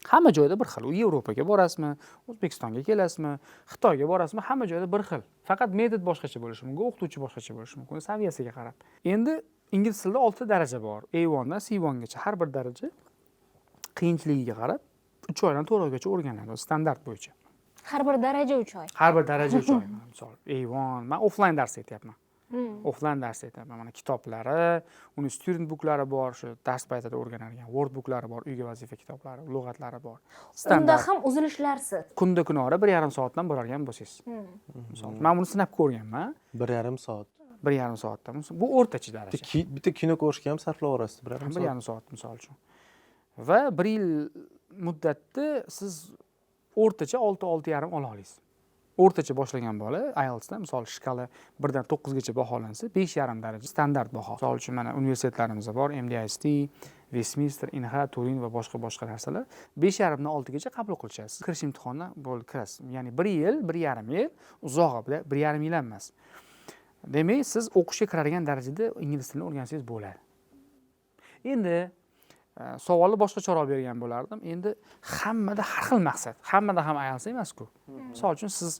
Hamma joyda bir xil. U Yevropaga borasizmi, O'zbekistonga kelasizmi, Xitoyga borasizmi, hamma joyda bir xil. Faqat metod boshqacha bo'lishi mumkin, o'qituvchi boshqacha bo'lishi mumkin, saviyasiga qarab. Endi ingliz tilida 6 daraja bor. A1dan C1gacha har bir daraja qiyinchiligiga qarab 3 oydan 4 oygacha o'rganiladi standart bo'yicha. Har bir daraja 3 oy. Har bir daraja 3 oy. Misol A1, men offline dars aytyapman. Offline dars aytyapman. Mana kitoblari, uni student booklari bor, shu dars paytida o'rganadigan workbooklari bor, uyga vazifa kitoblari, lug'atlari bor. Unda ham uzilishlarsiz. Kunda kunora 1,5 soatdan borargan bo'lsangiz. Misol, men buni sinab ko'rganman. 1,5 soat. 1,5 soatdan. Bu o'rtacha daraja. Bitta kino ko'rishga ham sarflab yuborasiz 1,5 soat. 1,5 soat misol uchun. Va 1 yil muddatda siz o'rtacha 6-6,5 ola olasiz. O'rtacha boshlagan bola IELTSda misol shkala 1 dan 9 gacha baholansa, 5,5 daraja standart baho. Misol uchun mana universitetlarimizda bor, MDIST, Westminster, Inha, Turin va boshqa boshqa narsalar 5,5 dan 6 gacha qabul qilishadi. Siz kirish imtihonidan bo'ldi kirasiz. Ya'ni 1 yil, 1,5 yil, uzog'i 1,5 yil ham emas. Demak, siz o'qishga kiradigan darajada ingliz tilini o'rgansangiz bo'ladi. Endi savolni boshqacharoq bergan bo'lardim. Endi hammada har xil maqsad, hammada ham IELTS emas-ku. Misol uchun siz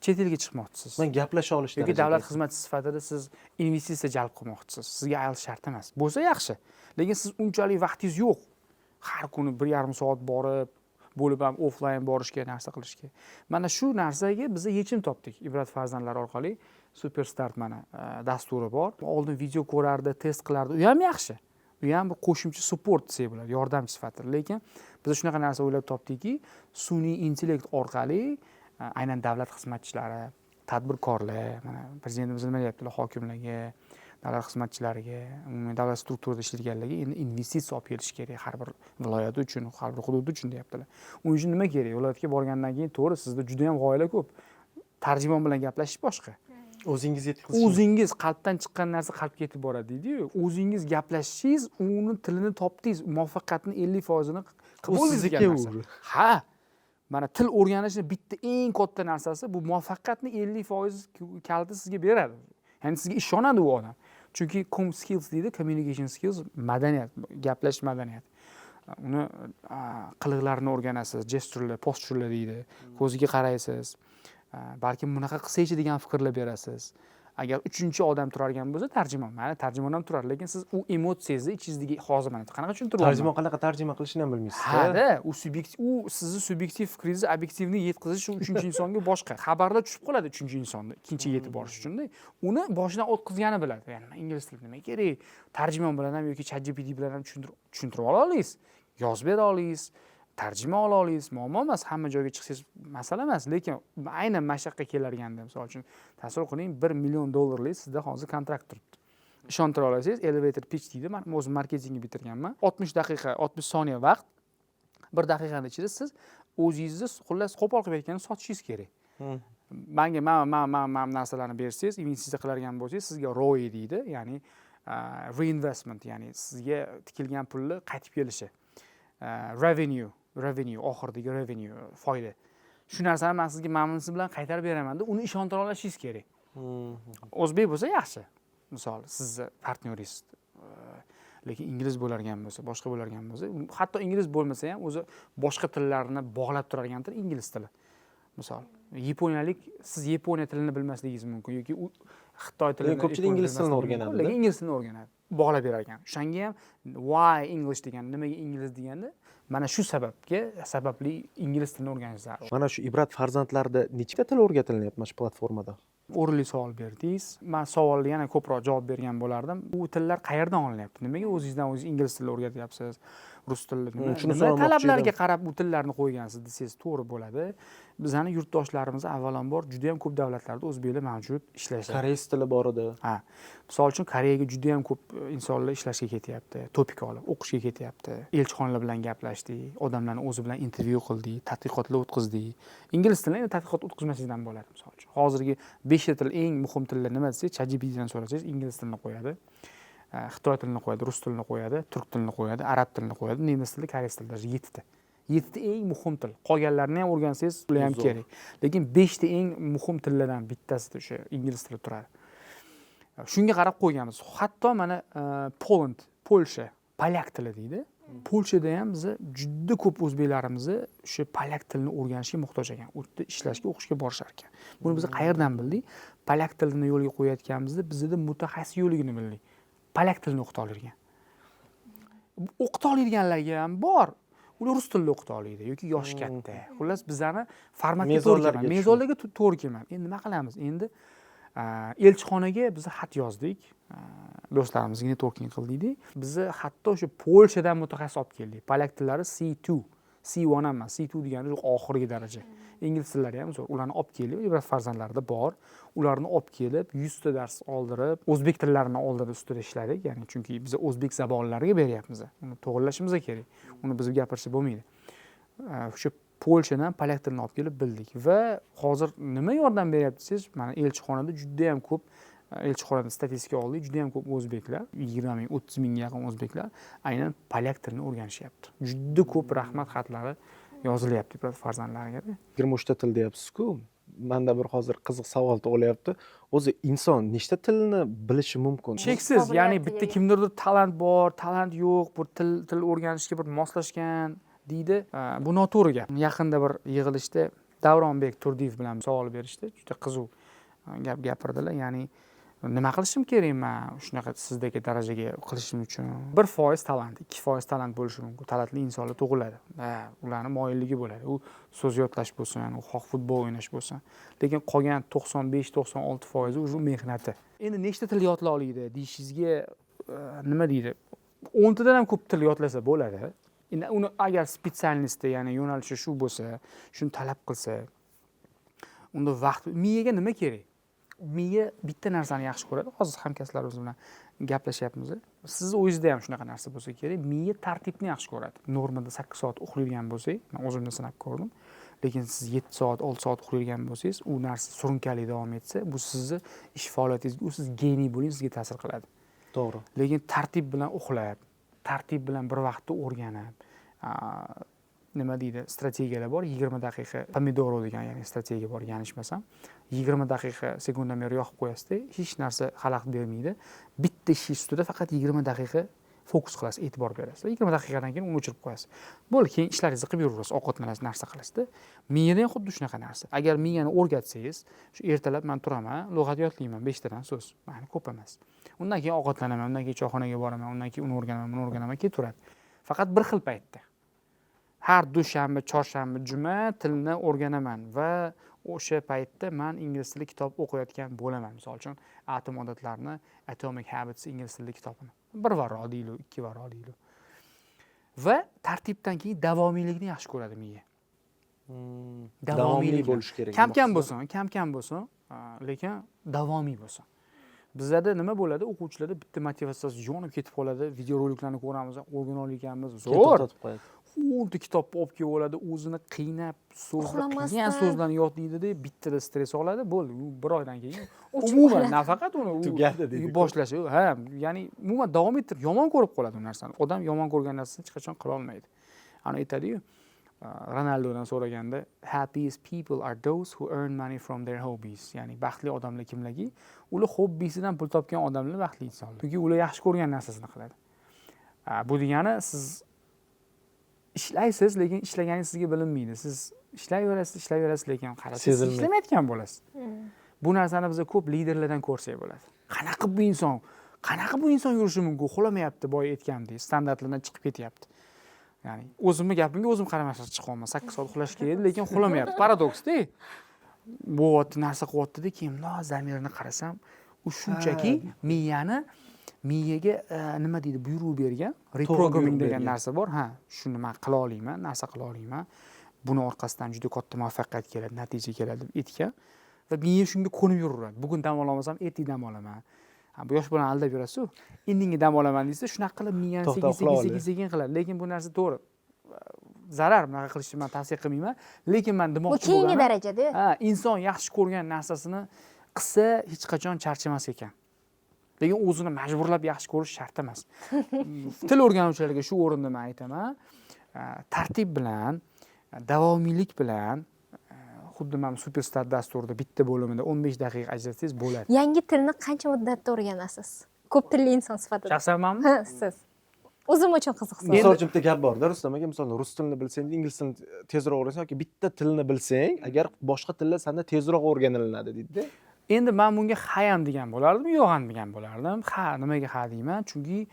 chet elga chiqmoqchisiz. Men gaplasha olish yoki darajada. Davlat xizmatchisi sifatida siz investitsiya jalb qilmoqchisiz. Sizga IELTS shart emas. Bo'lsa yaxshi. Lekin siz unchalik vaqtingiz yo'q. Har kuni 1,5 soat borib, bo'lib ham offline borishga, narsa qilishga. Mana shu narsaga biz yechim topdik. Ibrat farzandlar orqali Superstart mana dasturi bor. Oldin video ko'rardi, test qilardi. U ham yaxshi. U ham bir qo'shimcha support desak bo'ladi, yordamchi sifatida. Lekin biz shunaqa narsa o'ylab topdikki, sun'iy intellekt orqali aynan davlat xizmatchilari, tadbirkorlar, mana prezidentimiz nima deyaptilar, hokimlarga, davlat xizmatchilariga, umuman davlat strukturasida ishlaydiganlarga endi investitsiya olib kelish kerak har bir viloyat uchun, har bir hudud uchun deyaptilar. Uning uchun nima kerak? Viloyatga borgandan keyin to'g'ri, sizda juda ham g'oyalar ko'p. Tarjimon bilan gaplashish boshqa. O'zingiz yetkazish. O'zingiz qalbdan chiqqan narsa qalbga yetib boradi deydi-yu. O'zingiz gaplashishingiz, uni tilini topdingiz, muvaffaqiyatni 50%ini qilib U bo'ldingiz sizniki degan narsa. u. Ha. Mana til o'rganishni bitta eng katta narsasi bu muvaffaqiyatni 50% kaliti sizga beradi. Ya'ni sizga ishonadi u odam. Chunki com skills deydi, communication skills, madaniyat, gaplashish madaniyati. Uni qiliqlarini o'rganasiz, gesturelar, posturelar deydi. Ko'ziga qaraysiz. Balkim bunaqa qilsangchi degan fikrlar berasiz. Agar uchinchi odam turargan bo'lsa, tarjimon, mana tarjimon ham turar, lekin siz u emotsiyangizni ichingizdagi hozir mana qanaqa tushuntiryapman? Tarjimon qanaqa tarjima qilishini ham bilmaysiz. Ha-da, u sizni subyektiv fikringizni obyektivni yetkazish u uchinchi insonga boshqa. Xabarlar tushib qoladi uchinchi insonda, ikkinchiga yetib borish uchun-da. Uni boshidan o'tkazgani biladi. Ya'ni man ingliz tilida nima kerak? Tarjimon bilan ham yoki ChatGPT bilan ham tushuntirib ola olasiz, yozib bera olasiz, tarjima ola olasiz, muammo emas, hamma joyga chiqsangiz masala emas, lekin aynan mana shu yoqqa kelarganda, misol uchun, tasavvur qiling, 1 million dollarlik sizda hozir kontrakt turibdi. Ishontira olsangiz, elevator pitch deydi, men o'zim marketingni bitirganman. 60 daqiqa, 60 soniya vaqt, 1 daqiqani ichida siz o'zingizni xullas qo'pol qilib aytganda sotishingiz kerak. Manga ma narsalarni bersangiz, investitsiya qilargan bo'lsangiz, sizga ROI deydi, ya'ni reinvestment, ya'ni sizga tikilgan pulni qaytib kelishi. Revenue, oxiridagi revenue, foyda. Shu narsani men sizga mana bunisi bilan qaytarib beraman deb uni ishontira olishingiz kerak. O'zbek bo'lsa yaxshi. Misol, sizni partnyoringiz, lekin ingliz bo'largan bo'lsa, boshqa bo'largan bo'lsa, hatto ingliz bo'lmasa ham o'zi boshqa tillarni bog'lab turadigan til ingliz tili. Misol, yaponiyalik, siz yaponiya tilini bilmasligingiz mumkin yoki u xitoy tilini, Lekin ko'pchilik yaponiya ingliz tilini bilmasligi o'rganadi-da. mumkin, lekin ingliz tilini o'rganadi, bog'lab berar ekan. O'shanga ham why English degan, nimaga ingliz deganda mana shu sababli ingliz tilini o'rganish zarur. Mana shu Ibrat farzandlarida nechta til o'rgatilyapti mana shu platformada? O'rinli savol berdingiz. Men savolga yana ko'proq javob bergan bo'lardim. Bu tillar qayerdan olinyapti? Nimaga o'zingizdan o'zingiz ingliz tilini o'rgatyapsiz? Rus tili nima Shuni nima so'ramoqchi talablarga edim. qarab u tillarni qo'ygansiz desangiz, to'g'ri bo'ladi. Bizani yurtdoshlarimiz, avvalambor, juda yam ko'p davlatlarda o'zbeklar mavjud, ishlashadi. Koreys tili bor edi. Ha, misol uchun, Koreyaga juda yam ko'p insonlar ishlashga ketyapti, TOPIK olib o'qishga ketyapti. Elchixonalar bilan gaplashdik, odamlarni o'zi bilan intervyu qildik, tadqiqotlar o'tkazdik. Ingliz tilini endi tadqiqot o'tkazmasangiz ham bo'ladi. Misol uchun, hozirgi beshta til, eng muhim tillar nima desangiz, ChatGPTdan so'rasangiz, ingliz tilini qo'yadi, xitoy tilini qo'yadi, rus tilini qo'yadi, turk tilini qo'yadi, arab tilini qo'yadi, nemis tili, koreys tili, даже yettita. Yettita eng muhim til. Qolganlarini ham o'rgansangiz, ular ham Zo'r. kerak, lekin beshta eng muhim tillardan bittasida o'sha ingliz tili turadi. Shunga qarab qo'yganmiz. Hatto mana Poland, Polsha, polyak tili deydi. Polshada ham biza juda ko'p o'zbeklarimizni o'sha polyak tilini o'rganishga muhtoj ekan, u yerda ishlashga, o'qishga borishar ekan. Buni biz qayerdan bildik? Polyak tilini yo'lga qo'yayotganimizda bizada mutaxassis yo'qligini bildik, polyak tilini o'qita oladigan. O'qita oladiganlarga ham bor, ular rus tilida o'qita oladi yoki yoshi katta. Xullas, bizani formatga to'g'ri Mezonlarga kelmadi. tushmadi. Mezonlarga to'g'ri kelmadi. Endi nima qilamiz? Endi elchixonaga biz xat yozdik, do'stlarimizga networking qildik. Bizni hatto o'sha Polshadan mutaxassis olib keldik. Polyak tillari C2, C1 ham emas, C2 degani oxirgi daraja. Ingliz tillari ham zo'r. Ularni olib kelib, Ibrat farzandlarida bor, ularni olib kelib, 100 ta dars oldirib, o'zbek tillarini oldirib, ustida ishladik. Ya'ni chunki biz o'zbek zabonlariga beryapmiz, uni to'g'irlashimiz kerak, uni biz gapirsa bo'lmaydi. O'sha Polshadan polyak tilini olib kelib bildik va hozir nima yordam beryapti desangiz, mana elchixonada judayam ko'p, elchixonada statistika oldik, judayam ko'p o'zbeklar, 20 ming, 30 mingga yaqin o'zbeklar aynan polyak tilini o'rganishyapti. Juda ko'p rahmat xatlari yozilyapti Ibrat farzandlariga. 23 ta til deyapsiz-ku. Manda bir hozir qiziq savol tug'ilyapti. O'zi inson nechta tilni bilishi mumkin? Cheksiz, ya'ni Qobiliyatiga bitta ega. kimdirdir talant bor, talant yo'q, bir til o'rganishga bir moslashgan deydi. Bu noto'g'ri gap. Yaqinda bir yig'ilishda Davronbek Turdiyev bilan savol berishdi, juda qiziq gap gapirdilar. Ya'ni nima qilishim kerak man shunaqa sizdagi darajaga qilishim uchun? 1% talant, 2% talant bo'lishi mumkin. Talantli insonlar tug'iladi. Ha, ularni moyilligi bo'ladi, u so'z yodlash bo'lsin, u xoh futbol o'ynash bo'lsin, lekin qolgan 95-96 foizi уже mehnati. Endi nechta til yodlay oladi deyishingizga, nima deydi, 10 tadan ham ko'p til yodlasa bo'ladi. Endi uni agar специальность da, ya'ni yo'nalishi shu bo'lsa, shuni talab qilsa, unda vaqt. Miyaga nima kerak? Miya bitta narsani yaxshi ko'radi. Hozir hamkasblarimiz bilan gaplashyapmiz, sizni o'zingizda ham shunaqa narsa bo'lsa kerak. Miya tartibni yaxshi ko'radi. Normada 8 soat uxlaydigan bo'lsak, man o'zimda sinab ko'rdim, lekin siz 7 soat, 6 soat uxlaydigan bo'lsangiz, u narsa surunkali davom etsa, bu sizni ish faoliyatingizga, u siz geniy bo'ling, sizga ta'sir qiladi. Lekin tartib bilan uxlab, tartib bilan bir vaqtda o'rganib, nima deydi, strategiyalar bor, 20 daqiqa pomidoro degan, ya'ni strategiya bor, yanglishmasam, 20 daqiqa sekundomer yoqib qo'yasizda, hech narsa xalaqit bermaydi. Bitta ish ustida faqat 20 daqiqa fokus qilasiz, e'tibor berasiz. 20 daqiqadan keyin uni o'chirib qo'yasiz, bo'ldi. Keyin ishlaringizni qilib yuraverasiz, ovqatlanasiz, narsa qilasizda. Miyada ham xuddi shunaqa narsa. Agar miyani o'rgatsangiz, shu ertalab man turaman, lug'at yodlayman, beshtadan so'z, mani ko'p emas, undan keyin ovqatlanaman, undan keyin choyxonaga boraman, undan keyin uni o'rganaman, buni o'rganaman, ketaveradi. Faqat bir xil paytda, har dushanba, chorshanba, juma tilni o'rganaman va o'sha paytda man ingliz tili kitob o'qiyotgan bo'laman. Misol uchun, Atom odatlarini, Atomic Habits ingliz tilida kitobini bir varaq deylik, ikki varaq deylik. Va tartibdan keyin davomiylikni yaxshi ko'radi miya. Davomli Davomiylik. bo'lishi kerak. Kam kam bo'lsin, kam kam bo'lsin, lekin davomiy bo'lsin. Bizlarda nima bo'ladi? O'quvchilarda bitta motivatsiyasi yonib ketib qoladi. Videoroliklarni ko'ramiz, o'rgana olganmiz, Keyin zo'r. to'xtatib qo'yadi. 10 ta kitobni olib kelib oladi, o'zini qiynab, so'zni, qiyin Uxlamasdan. so'zlarni yodlaydida, bittada stress oladi, bo'ldi. U bir oydan keyin O'chib umuman qoladi. nafaqat uni u Tugadi deydi. boshlashi, ha, ya'ni umuman davom ettirib yomon ko'rib qoladi u narsani. Odam yomon ko'rgan narsasini hech qachon qila olmaydi. Ana aytadiyu, Ronaldodan so'raganda, "Happiest people are those who earn money from their hobbies." Ya'ni baxtli odamlar kimlarki, ular hobbisidan pul topgan odamlar baxtli insonlar, chunki ular yaxshi ko'rgan narsasini qiladi. Bu degani siz ishlaysiz, lekin ishlaganingiz sizga bilinmaydi. Siz ishlayverasiz, ishlayverasiz, lekin qarasangiz Sezilmaydi. ishlamayotgan bo'lasiz. Bu narsani biz ko'p liderlardan ko'rsak bo'ladi. Qanaqa bu inson, qanaqa bu inson yurishi mumkin, uxlamayapti, boya aytgandek, standartlardan chiqib ketyapti. Ya'ni o'zimni gapimga o'zim qarama-qarshi chiqyapman. 8 soat uxlash kerak edi, lekin uxlamayapti. Paradoksda. Bo'lyapti, narsa qilyaptida, keyin bundoq zamirini qarasam, u shunchaki miyani Miyaga nima deydi, buyruq bergan, reprogramming degan narsa bor. Ha, shuni man qila olaman, narsa qila olaman, buni orqasidan juda katta muvaffaqiyat keladi, natija keladi deb aytgan va miya shunga ko'nib yuraveradi. Bugun dam ololmasam, ertaga dam olaman. Bu yosh bolani aldab yurasiz-ku, indinga dam olaman deysiz, shunaqa qilib miyani sekin sekin sekin sekin qiladi. Lekin bu narsa to'g'ri zarar, bunaqa qilishni man tavsiya qilmayman. Lekin man demoqchi bo'lganim, bu keyingi darajada. Ha, inson yaxshi ko'rgan narsasini qilsa hech qachon charchamas ekan. Lekin o'zini majburlab yaxshi ko'rish shart emas. Til o'rganuvchilarga shu o'rinda man aytaman, tartib bilan, davomiylik bilan, xuddi mana Superstar dasturida bitta bo'limida 15 daqiqa ajratsangiz bo'ladi. Yangi tilni qancha muddatda o'rganasiz? Ko'p tilli inson sifatida. Shaxsan manmi? Ha, siz. O'zim uchun qiziq savol. Misol uchun bitta gap borda, Rustam aka, misol rus tilini bilsang, ingliz tilini tezroq o'rgansan yoki bitta tilni bilsang, agar boshqa tillar senda tezroq o'rganilinadi deydi. Endi men bunga ha ham degan bo'lardim, yo'q ham degan bo'lardim. Ha, nimaga ha deyman? Chunki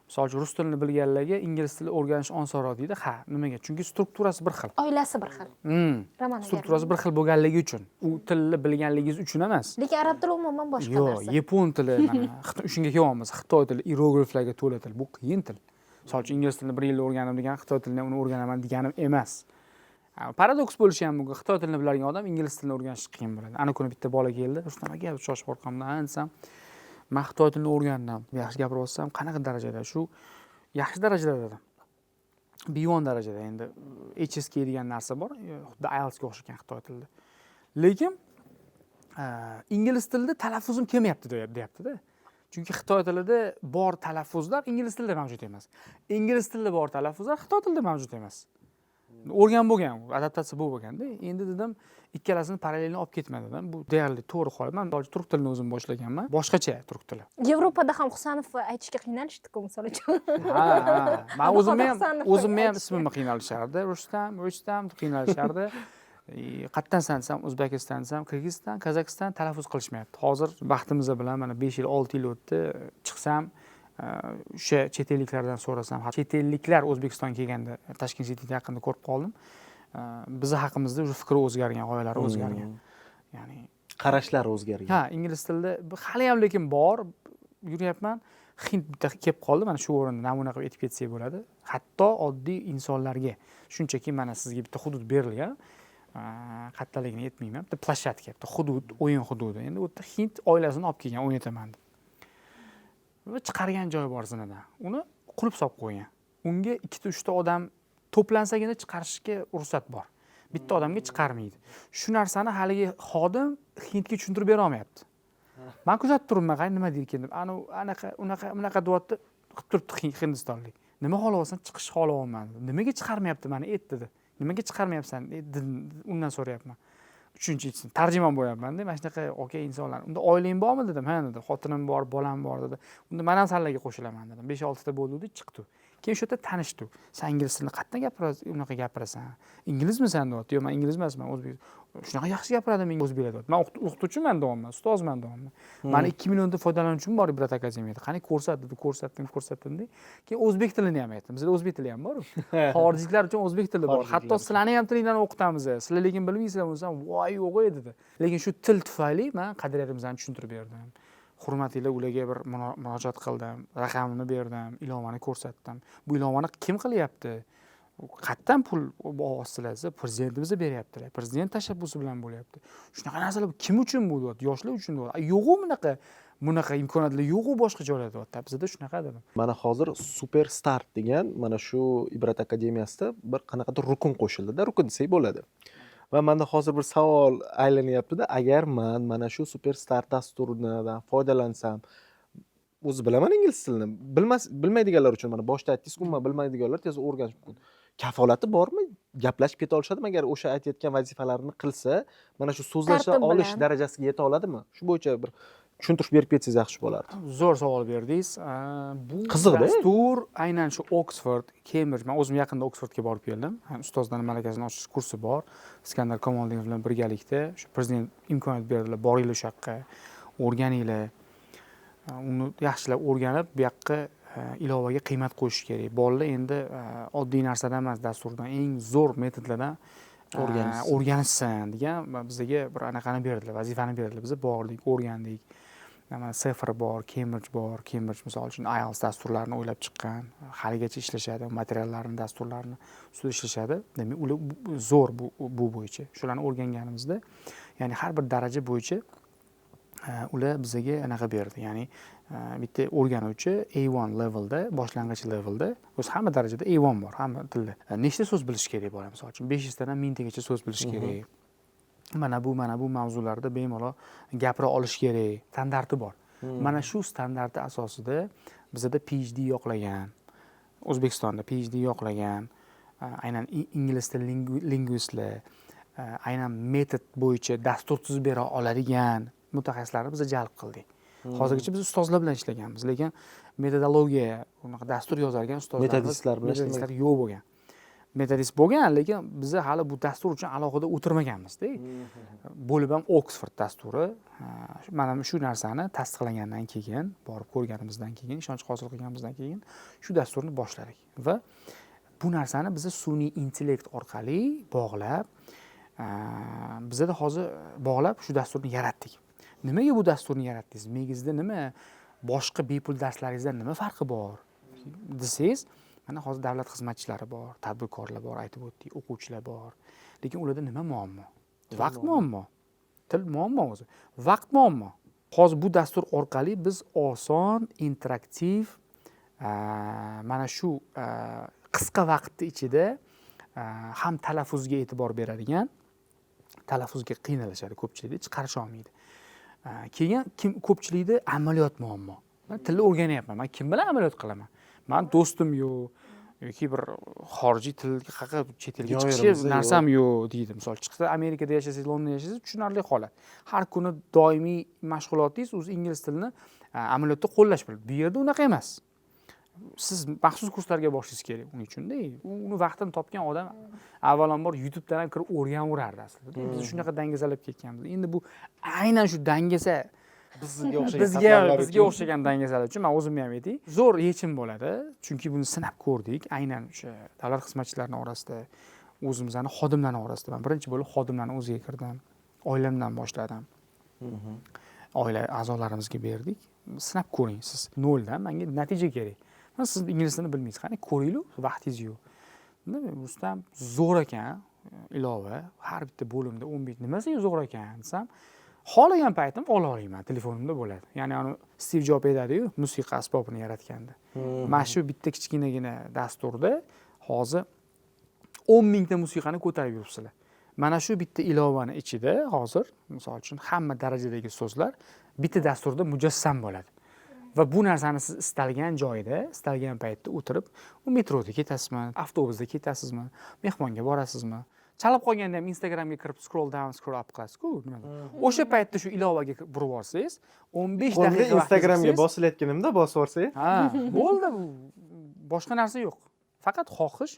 misol uchun rus tilini bilganlarga ingliz tilini o'rganish osonroq deydi. Ha, nimaga? Chunki strukturasi bir xil. Oilasi bir xil. Strukturasi bir xil bo'lganligi uchun. U tilni bilganligingiz uchun emas. Lekin arab tili umuman boshqa narsa. Yo'q, yapon tili mana shunga kelyapmiz. Xitoy tili iyerogliflarga to'la til. Bu qiyin til. Misol uchun ingliz tilini bir yilda o'rgandim degan, xitoy tilini uni o'rganaman deganim emas. Paradoks bo'lishi ham mumkin. Xitoy tilini biladigan odam ingliz tilini o'rganishi qiyin bo'ladi. Ana kuni bitta bola keldi. Rustam aka, shoshib orqamdan desam, men xitoy tilini o'rgandim. Yaxshi gapiryapsam, qanaqa darajada? Shu yaxshi darajada dedim. B1 darajada endi HSK degan narsa bor, xuddi IELTSga o'xshagan xitoy tilida. Lekin ingliz tilida talaffuzim kelmayapti deyapti-da. Chunki xitoy tilida bor talaffuzlar ingliz tilida mavjud emas. Ingliz tilida bor talaffuzlar xitoy tilida mavjud emas. O'rgan bo'lgan, adaptatsiya bo'lib bo'lganda. Endi dedim, ikkalasini parallelni olib ketma dedim. Bu deyarli to'g'ri holat. Men turk tilini o'zim boshlaganman. Boshqacha turk tili. Yevropada ham Husanov aytishga qiynalishdi-ku, misol uchun. Ha, ha. Men o'zimni ham ismimni qiynalishardi. Rustam, Rustam deb qiynalishardi. Qayerdansan desam, O'zbekiston desam, Qirg'iziston, Qozog'iston talaffuz qilishmayapti. Hozir baxtimiz bilan mana 5 yil, 6 yil o'tdi. Chiqsam, o'sha chet elliklardan so'rasam, chet elliklar O'zbekistonga kelganda Tashkent Cityda yaqinda ko'rib qoldim. Bizni haqimizda o'sha fikri o'zgargan, g'oyalari o'zgargan. Ya'ni qarashlari o'zgargan. Ha, ingliz tilida hali ham lekin bor, yuryapman. Hind bitta kelib qoldi, mana shu o'rinda namuna qilib aytib ketsak bo'ladi. Hatto oddiy insonlarga shunchaki mana sizga bitta hudud berilgan, qattaligini aytmayman, bitta plashatka, bitta hudud, o'yin hududi. Endi u yerda hind oilasini olib kelgan, o'ynataman deb. Va chiqargan joyi bor zinadan. Uni qulf solib qo'ygan. Unga 2-3 ta odam to'plansagina chiqarishga ruxsat bor. Bitta odamga chiqarmaydi. Shu narsani haligi xodim hindga tushuntirib bera olmayapti. Men kuzatib turibman, qani nima deydi deb. Ana anaqa, unaqa, bunaqa deyapti, qilib turibdi hindistonlik. Nima xohlayapsan? Chiqish xohlayapman. Nimaga chiqarmayapti meni? Ayt dedi. Nimaga chiqarmayapsan? Undan so'rayapman. Uchinchi tarjimon bo'lyapman-da, mana shunaqa aka insonlar. Unda oilang bormi dedim. Ha dedi. Xotinim bor, bolam bor dedi. Unda men ham sanlarga qo'shilaman dedim. 5-6 ta bo'ldi, chiqdi. Keyin o'sha yerda tanishdi. Sen ingliz tilini qayerdan gapirasan? Unaqa gapirasan. Inglizmisan deyapti. Yo'q, men ingliz emasman, o'zbek. Shunaqa yaxshi gapiradi men o'zbeklar deyapti. Men o'qituvchiman deyapman, ustozman deyapman. Mani 2 millionta foydalanuvchim bor Ibrat akademiyada. Qani ko'rsat dedi, ko'rsatdim, ko'rsatdim de. Keyin o'zbek tilini ham aytdim. Bizda o'zbek tili ham bor-ku. Xorijliklar uchun o'zbek tili bor. Hatto sizlarni ham tilinglarni o'qitamiz. Sizlar lekin bilmaysizlar bo'lsam, voy yo'q ey dedi. Lekin shu til tufayli men qadriyatimizni tushuntirib berdim. Hurmatli ularga bir murojaat qildim, raqamini berdim, ilovani ko'rsatdim. Bu ilovani kim qilyapti? Qayerdan pul ovoz desa, prezidentimiz beryaptilar. Prezident tashabbusi bilan bo'lyapti. Shunaqa narsalar kim uchun bu deyapti? Yoshlar uchun deyapti. Yo'q-u bunaqa imkoniyatlar yo'q-u boshqa joylarda deyapti. Bizda shunaqa dedim. Mana hozir Super Start degan mana shu Ibrat akademiyasida bir qanaqadir rukun qo'shildi-da, rukun desak bo'ladi. Va menda hozir bir savol aylanyapti-da, agar men mana shu Super Start dasturidan foydalansam, o'zi bilaman ingliz tilini, bilmaydiganlar uchun mana boshda aytdingiz, umuman bilmaydiganlar tez o'rganish mumkin. Kafolati bormi? Gaplashib keta olishadimi? Agar o'sha aytayotgan vazifalarini qilsa, mana shu so'zlasha olish darajasiga yeta oladimi? Shu bo'yicha bir tushuntirish berib ketsangiz yaxshi bo'lardi. Zo'r savol berdingiz. Bu qiziq-da. Dastur aynan shu Oxford, Cambridge, men o'zim yaqinda Oxfordga borib keldim. Ustozlarning malakasini oshirish kursi bor. Iskandar Kamoliddinov bilan birgalikda shu prezident imkoniyat berdilar, boringlar o'sha yoqqa, o'rganinglar. Uni yaxshilab o'rganib, bu yoqqa ilovaga qiymat qo'yish kerak. Bolalar endi oddiy narsadan emas, dasturdan eng zo'r metodlardan o'rganishsin degan bizga bir anaqani berdilar, vazifani berdilar. Biz bordik, o'rgandik. Mana CEFR bor, Cambridge bor. Cambridge, misol uchun, IELTS dasturlarini o'ylab chiqqan, haligacha ishlashadi, materiallarni, dasturlarni ustida ishlashadi. Demak, ular zo'r bu bo'yicha. Shularni o'rganganimizda, ya'ni har bir daraja bo'yicha ular bizaga anaqa berdi, ya'ni bitta o'rganuvchi A1 levelda, boshlang'ich levelda, o'zi hamma darajada A1 bor, hamma tilda nechta so'z bilish kerak bola, misol uchun, 500 tadan 1000 tagacha so'z bilish kerak, mana bu mavzularda bemalol gapira olish kerak, standarti bor. Mana shu standarti asosida bizada PhD yoqlagan, O'zbekistonda PhD yoqlagan aynan ingliz tili lingvistlar, aynan metod bo'yicha dastur tuzib bera oladigan mutaxassislarni biz jalb qildik. Hozirgacha biz ustozlar bilan ishlaganmiz, lekin metodologiya, unaqa dastur yozadigan ustozlarimiz, Metodistlar bilan metodistlar yo'q bo'lgan. Metodist bo'lgan, lekin biza hali bu dastur uchun alohida o'tirmaganmizda. Bo'lib ham Oksford dasturi, mana shu narsani tasdiqlagandan keyin, borib ko'rganimizdan keyin, ishonch hosil qilganimizdan keyin shu dasturni boshladik va bu narsani biza sun'iy intellekt orqali bog'lab, bizada hozir bog'lab shu dasturni yaratdik. Nimaga bu dasturni yaratdingiz, miyangizda nima, boshqa bepul darslaringizdan nima farqi bor desangiz, mana hozir davlat xizmatchilari bor, tadbirkorlar bor, aytib o'tdik, o'quvchilar bor, lekin ularda nima muammo? Vaqt muammo. Til muammo, o'zi vaqt muammo. Hozir bu dastur orqali biz oson, interaktiv, mana shu qisqa vaqtni ichida ham talaffuzga e'tibor beradigan, talaffuzga qiynalishadi ko'pchilikda, chiqarisha olmaydi. Keyin kim, ko'pchilikda amaliyot muammo. Man tilni o'rganyapman, man kim bilan amaliyot qilaman, man do'stim yo'q yoki bir xorijiy til qayerqa, chet elga chiqishi Yoyirimiz yo'q. narsam yo'q deydi. Misol, chiqsa, Amerikada yashasangiz, Londonda yashasangiz, tushunarli holat, har kuni doimiy mashg'ulotingiz o'zi ingliz tilini amaliyotda qo'llash bo'ladi. Bu yerda unaqa emas, siz maxsus kurslarga borishingiz kerak uning uchunda. Uni vaqtini topgan odam avvalambor YouTubedan ham kirib o'rganaverardi aslida. Biz shunaqa dangasalab ketganmiz. Endi bu aynan shu dangasa bizga o'xshagan bizga qatlamlar bizga uchun. o'xshagan dangasalar uchun, man o'zimni ham aytay, zo'r yechim bo'ladi, chunki buni sinab ko'rdik aynan o'sha davlat xizmatchilarini orasida, o'zimizni xodimlarni orasida. Man birinchi bo'lib xodimlarni o'ziga kirdim, oilamdan boshladim, oila a'zolarimizga berdik: sinab ko'ring, siz noldan manga natija kerak. Man, siz ingliz tilini bilmaysiz, qani ko'ringlar, vaqtingiz yo'q. Nima, Rustam, zo'r ekan ilova, har bitta bo'limda 15, nimasi zo'r ekan desam, xohlagan paytim ola olaman, telefonimda bo'ladi. Ya'ni anavi Stiv Jobs aytadiyu, musiqa asbobini yaratganda, mana shu bitta kichkinagina dasturda hozir 10 000 ta musiqani ko'tarib yuribsizlar. Mana shu bitta ilovani ichida hozir, misol uchun, hamma darajadagi so'zlar bitta dasturda mujassam bo'ladi va bu narsani siz istalgan joyda, istalgan paytda o'tirib, u metroda ketasizmi, avtobusda ketasizmi, mehmonga borasizmi, chalib qolganda ham Instagramga kirib scroll down, scroll up qilasizku nimada, o'sha paytda shu ilovaga burib yuborsangiz, 15 Qo'lda daqiqa vaqtingiz Instagramga qilsangiz- bosilayotganimda bosib yuborsak. Ha, bo'ldi, bu boshqa narsa yo'q, faqat xohish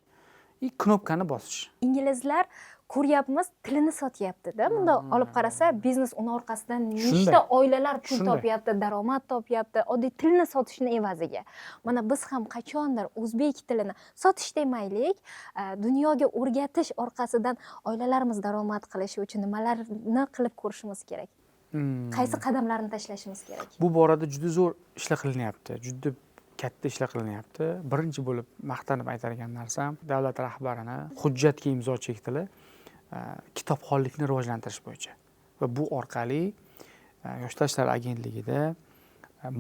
и knopkani bosish. Inglizlar, ko'ryapmiz, tilini sotyaptida. Bundoq olib qarasa, biznes, uni orqasidan nechta oilalar pul topyapti, daromad topyapti oddiy tilni sotishni evaziga. Mana biz ham qachondir o'zbek tilini sotish demaylik, dunyoga o'rgatish orqasidan oilalarimiz daromad qilishi uchun nimalarni qilib ko'rishimiz kerak, qaysi qadamlarni tashlashimiz kerak? Bu borada juda zo'r ishlar qilinyapti, juda katta ishlar qilinyapti. Birinchi bo'lib maqtanib aytadigan narsam, davlat rahbarini hujjatga imzo chekdilar, kitobxonlikni rivojlantirish bo'yicha va bu orqali Yoshlar ishlari agentligida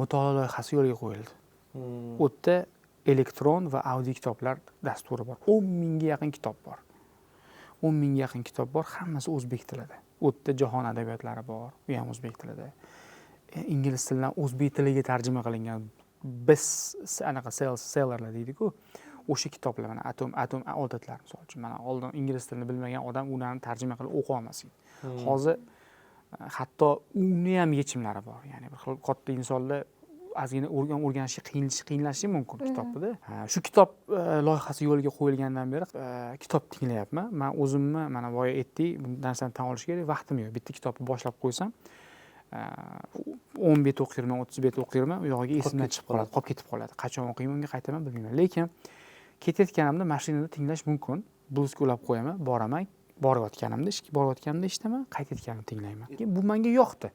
mutolaa loyihasi yo'lga qo'yildi. U yerda elektron va audio kitoblar dasturi bor, 10 000 ga yaqin kitob bor, 10 000 ga yaqin kitob bor, hammasi o'zbek tilida. U yerda jahon adabiyotlari bor, u ham o'zbek tilida. Ingliz tilidan o'zbek tiliga tarjima qilingan best anaqa sellerlar deydiku, o'sha kitoblar, mana atom odatlar, misol uchun. Mana oldin ingliz tilini bilmagan odam ularni tarjima qilib o'qiy olmas edi. Hozir hatto uni ham yechimlari bor. Ya'ni bir xil katta insonlar ozgina o'rganishi qiyinlashishi mumkin kitobida. Ha, shu kitob loyihasi yo'lga qo'yilgandan beri kitob tinglayapman man o'zimni. Mana boya aytdik, bu narsani tan olish kerak, vaqtim yo'q. Bitta kitobni boshlab qo'ysam, 10 bet o'qiyman, 30 bet o'qiyman, u yog'iga esimdan ketib chiqib qoladi, qolib ketib qoladi. Qachon o'qiyman, unga qaytaman, bilmayman. Lekin ketayotganimda mashinada tinglash mumkin, Bluetoothga ulab qo'yaman, boraman, borayotganimda, ishga borayotganimda eshitaman, qaytayotganimda tinglayman. Keyin bu menga yoqdi.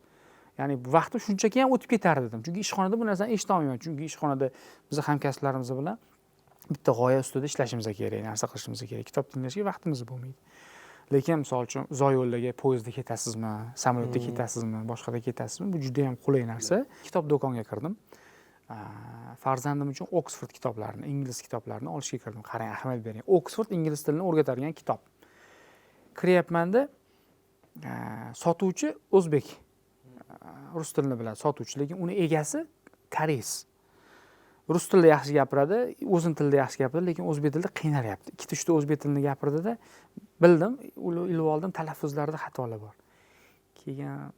Ya'ni vaqtim shunchaki ham o'tib ketardi dedim. Chunki ishxonada bu narsani eshita olmayman. Chunki ishxonada biz hamkasblarimiz bilan bitta g'oya ustida ishlashimiz kerak, narsa qilishimiz kerak. Kitob tinglashga vaqtimiz bo'lmaydi. Lekin misol uchun uzoq yo'llarga poyezdda ketasizmi, samolyotda ketasizmi, boshqada ketasizmi, bu juda ham qulay narsa. Kitob do'konga kirdim. Farzandim uchun Oxford kitoblarini, ingliz kitoblarini olishga kirdim. Qarang, ahamiyat bering. Oxford ingliz tilini o'rgatadigan kitob. Kiryapmanda, sotuvchi o'zbek. Rus tilini biladi sotuvchi, lekin uni egasi koreys. Rus tilida yaxshi gapiradi, o'zini tilida yaxshi gapiradi, lekin o'zbek tilida qiynalyapti. Ikkita uchta o'zbek tilini gapirdida, bildim, ilib oldim, talaffuzlarida xatolar bor. Keyin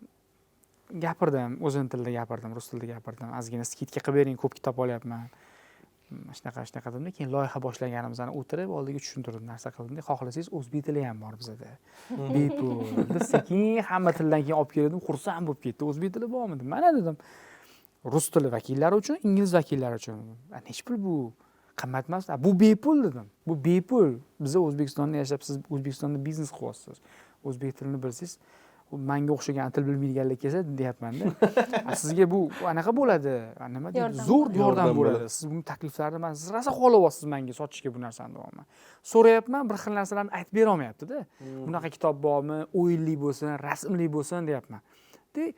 gapirdim, o'zini tilida gapirdim, rus tilida gapirdim. Ozgina скидка qilib bering, ko'p kitob olyapman. Shunaqa shunaqa dedimda, keyin loyiha boshlaganimizni o'tirib oldiga tushuntirdim, narsa qildimda, xohlasangiz o'zbek tili ham bor bizada. Bepul. Deb sekin hamma tildan keyin olib keldim, xursand bo'lib ketdi. O'zbek tili bormi dedim. Mana dedim. Rus tili vakillari uchun, ingliz vakillari uchun. Nechi pul bu? Qimmat emas. Bu bepul dedim. Bu bepul. Biz O'zbekistonda yashab, siz O'zbekistonda biznes qilyapsiz. O'zbek tilini bilsangiz, manga o'xshagan til bilmaydiganlar kelsa deyapman-da. Sizga bu anaqa bo'ladi. Nima deydi? Zo'r yordam bo'ladi. Siz buni takliflarini man siz rosa xohlayapsiz menga sotishga bu narsani deyapman. So'rayapman, bir xil narsalarni aytib bera olmayapti-da. Bunaqa kitob bormi? O'yinli bo'lsin, rasmli bo'lsin deyapman. De,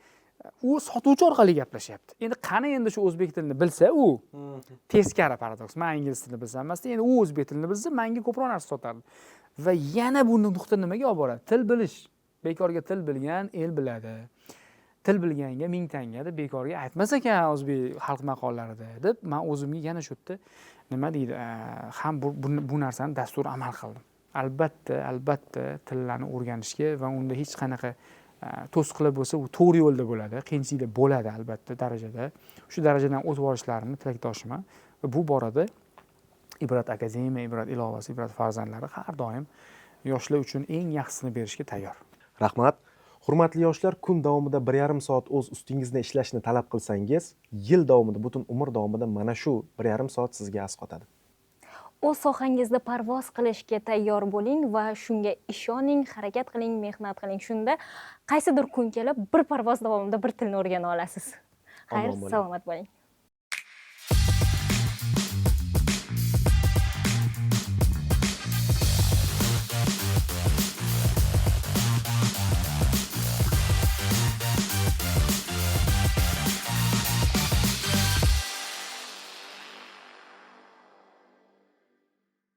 u sotuvchi orqali gaplashyapti. Endi qani endi shu o'zbek tilini bilsa u teskari paradoks. Men ingliz tilini bilsam emas, endi u o'zbek tilini bilsa menga ko'proq narsa sotardi. Va yana bu nuqta nimaga olib boradi? Til bilish. Bekorga til bilgan el biladi. Til bilganga ming tanga deb bekorga aytmas ekan o'zbek xalq maqollarida deb men o'zimga yana shu yerda nima deydi, ham bu narsani dastur amal qildim. Albatta, albatta tillarni o'rganishga va unda hech qanaqa to'siqlar bo'lsa, u to'g'ri yo'lda bo'ladi, qiyinchiliklar bo'ladi albatta darajada. Shu darajadan o'tib olishlarini tilakdoshiman. Va bu borada Ibrat akademiya, Ibrat ilovasi, Ibrat farzandlari har doim yoshlar uchun eng yaxshisini berishga tayyor. Rahmat. Hurmatli yoshlar, kun davomida 1,5 soat o'z ustingizda ishlashni talab qilsangiz, yil davomida, butun umr davomida mana shu 1,5 soat sizga asqotadi. O'z sohangizda parvoz qilishga tayyor bo'ling va shunga ishoning, harakat qiling, mehnat qiling. Shunda qaysidir kun kelib bir parvoz davomida bir tilni o'rgana olasiz. Xayr, Omon bo'ling. Salomat bo'ling.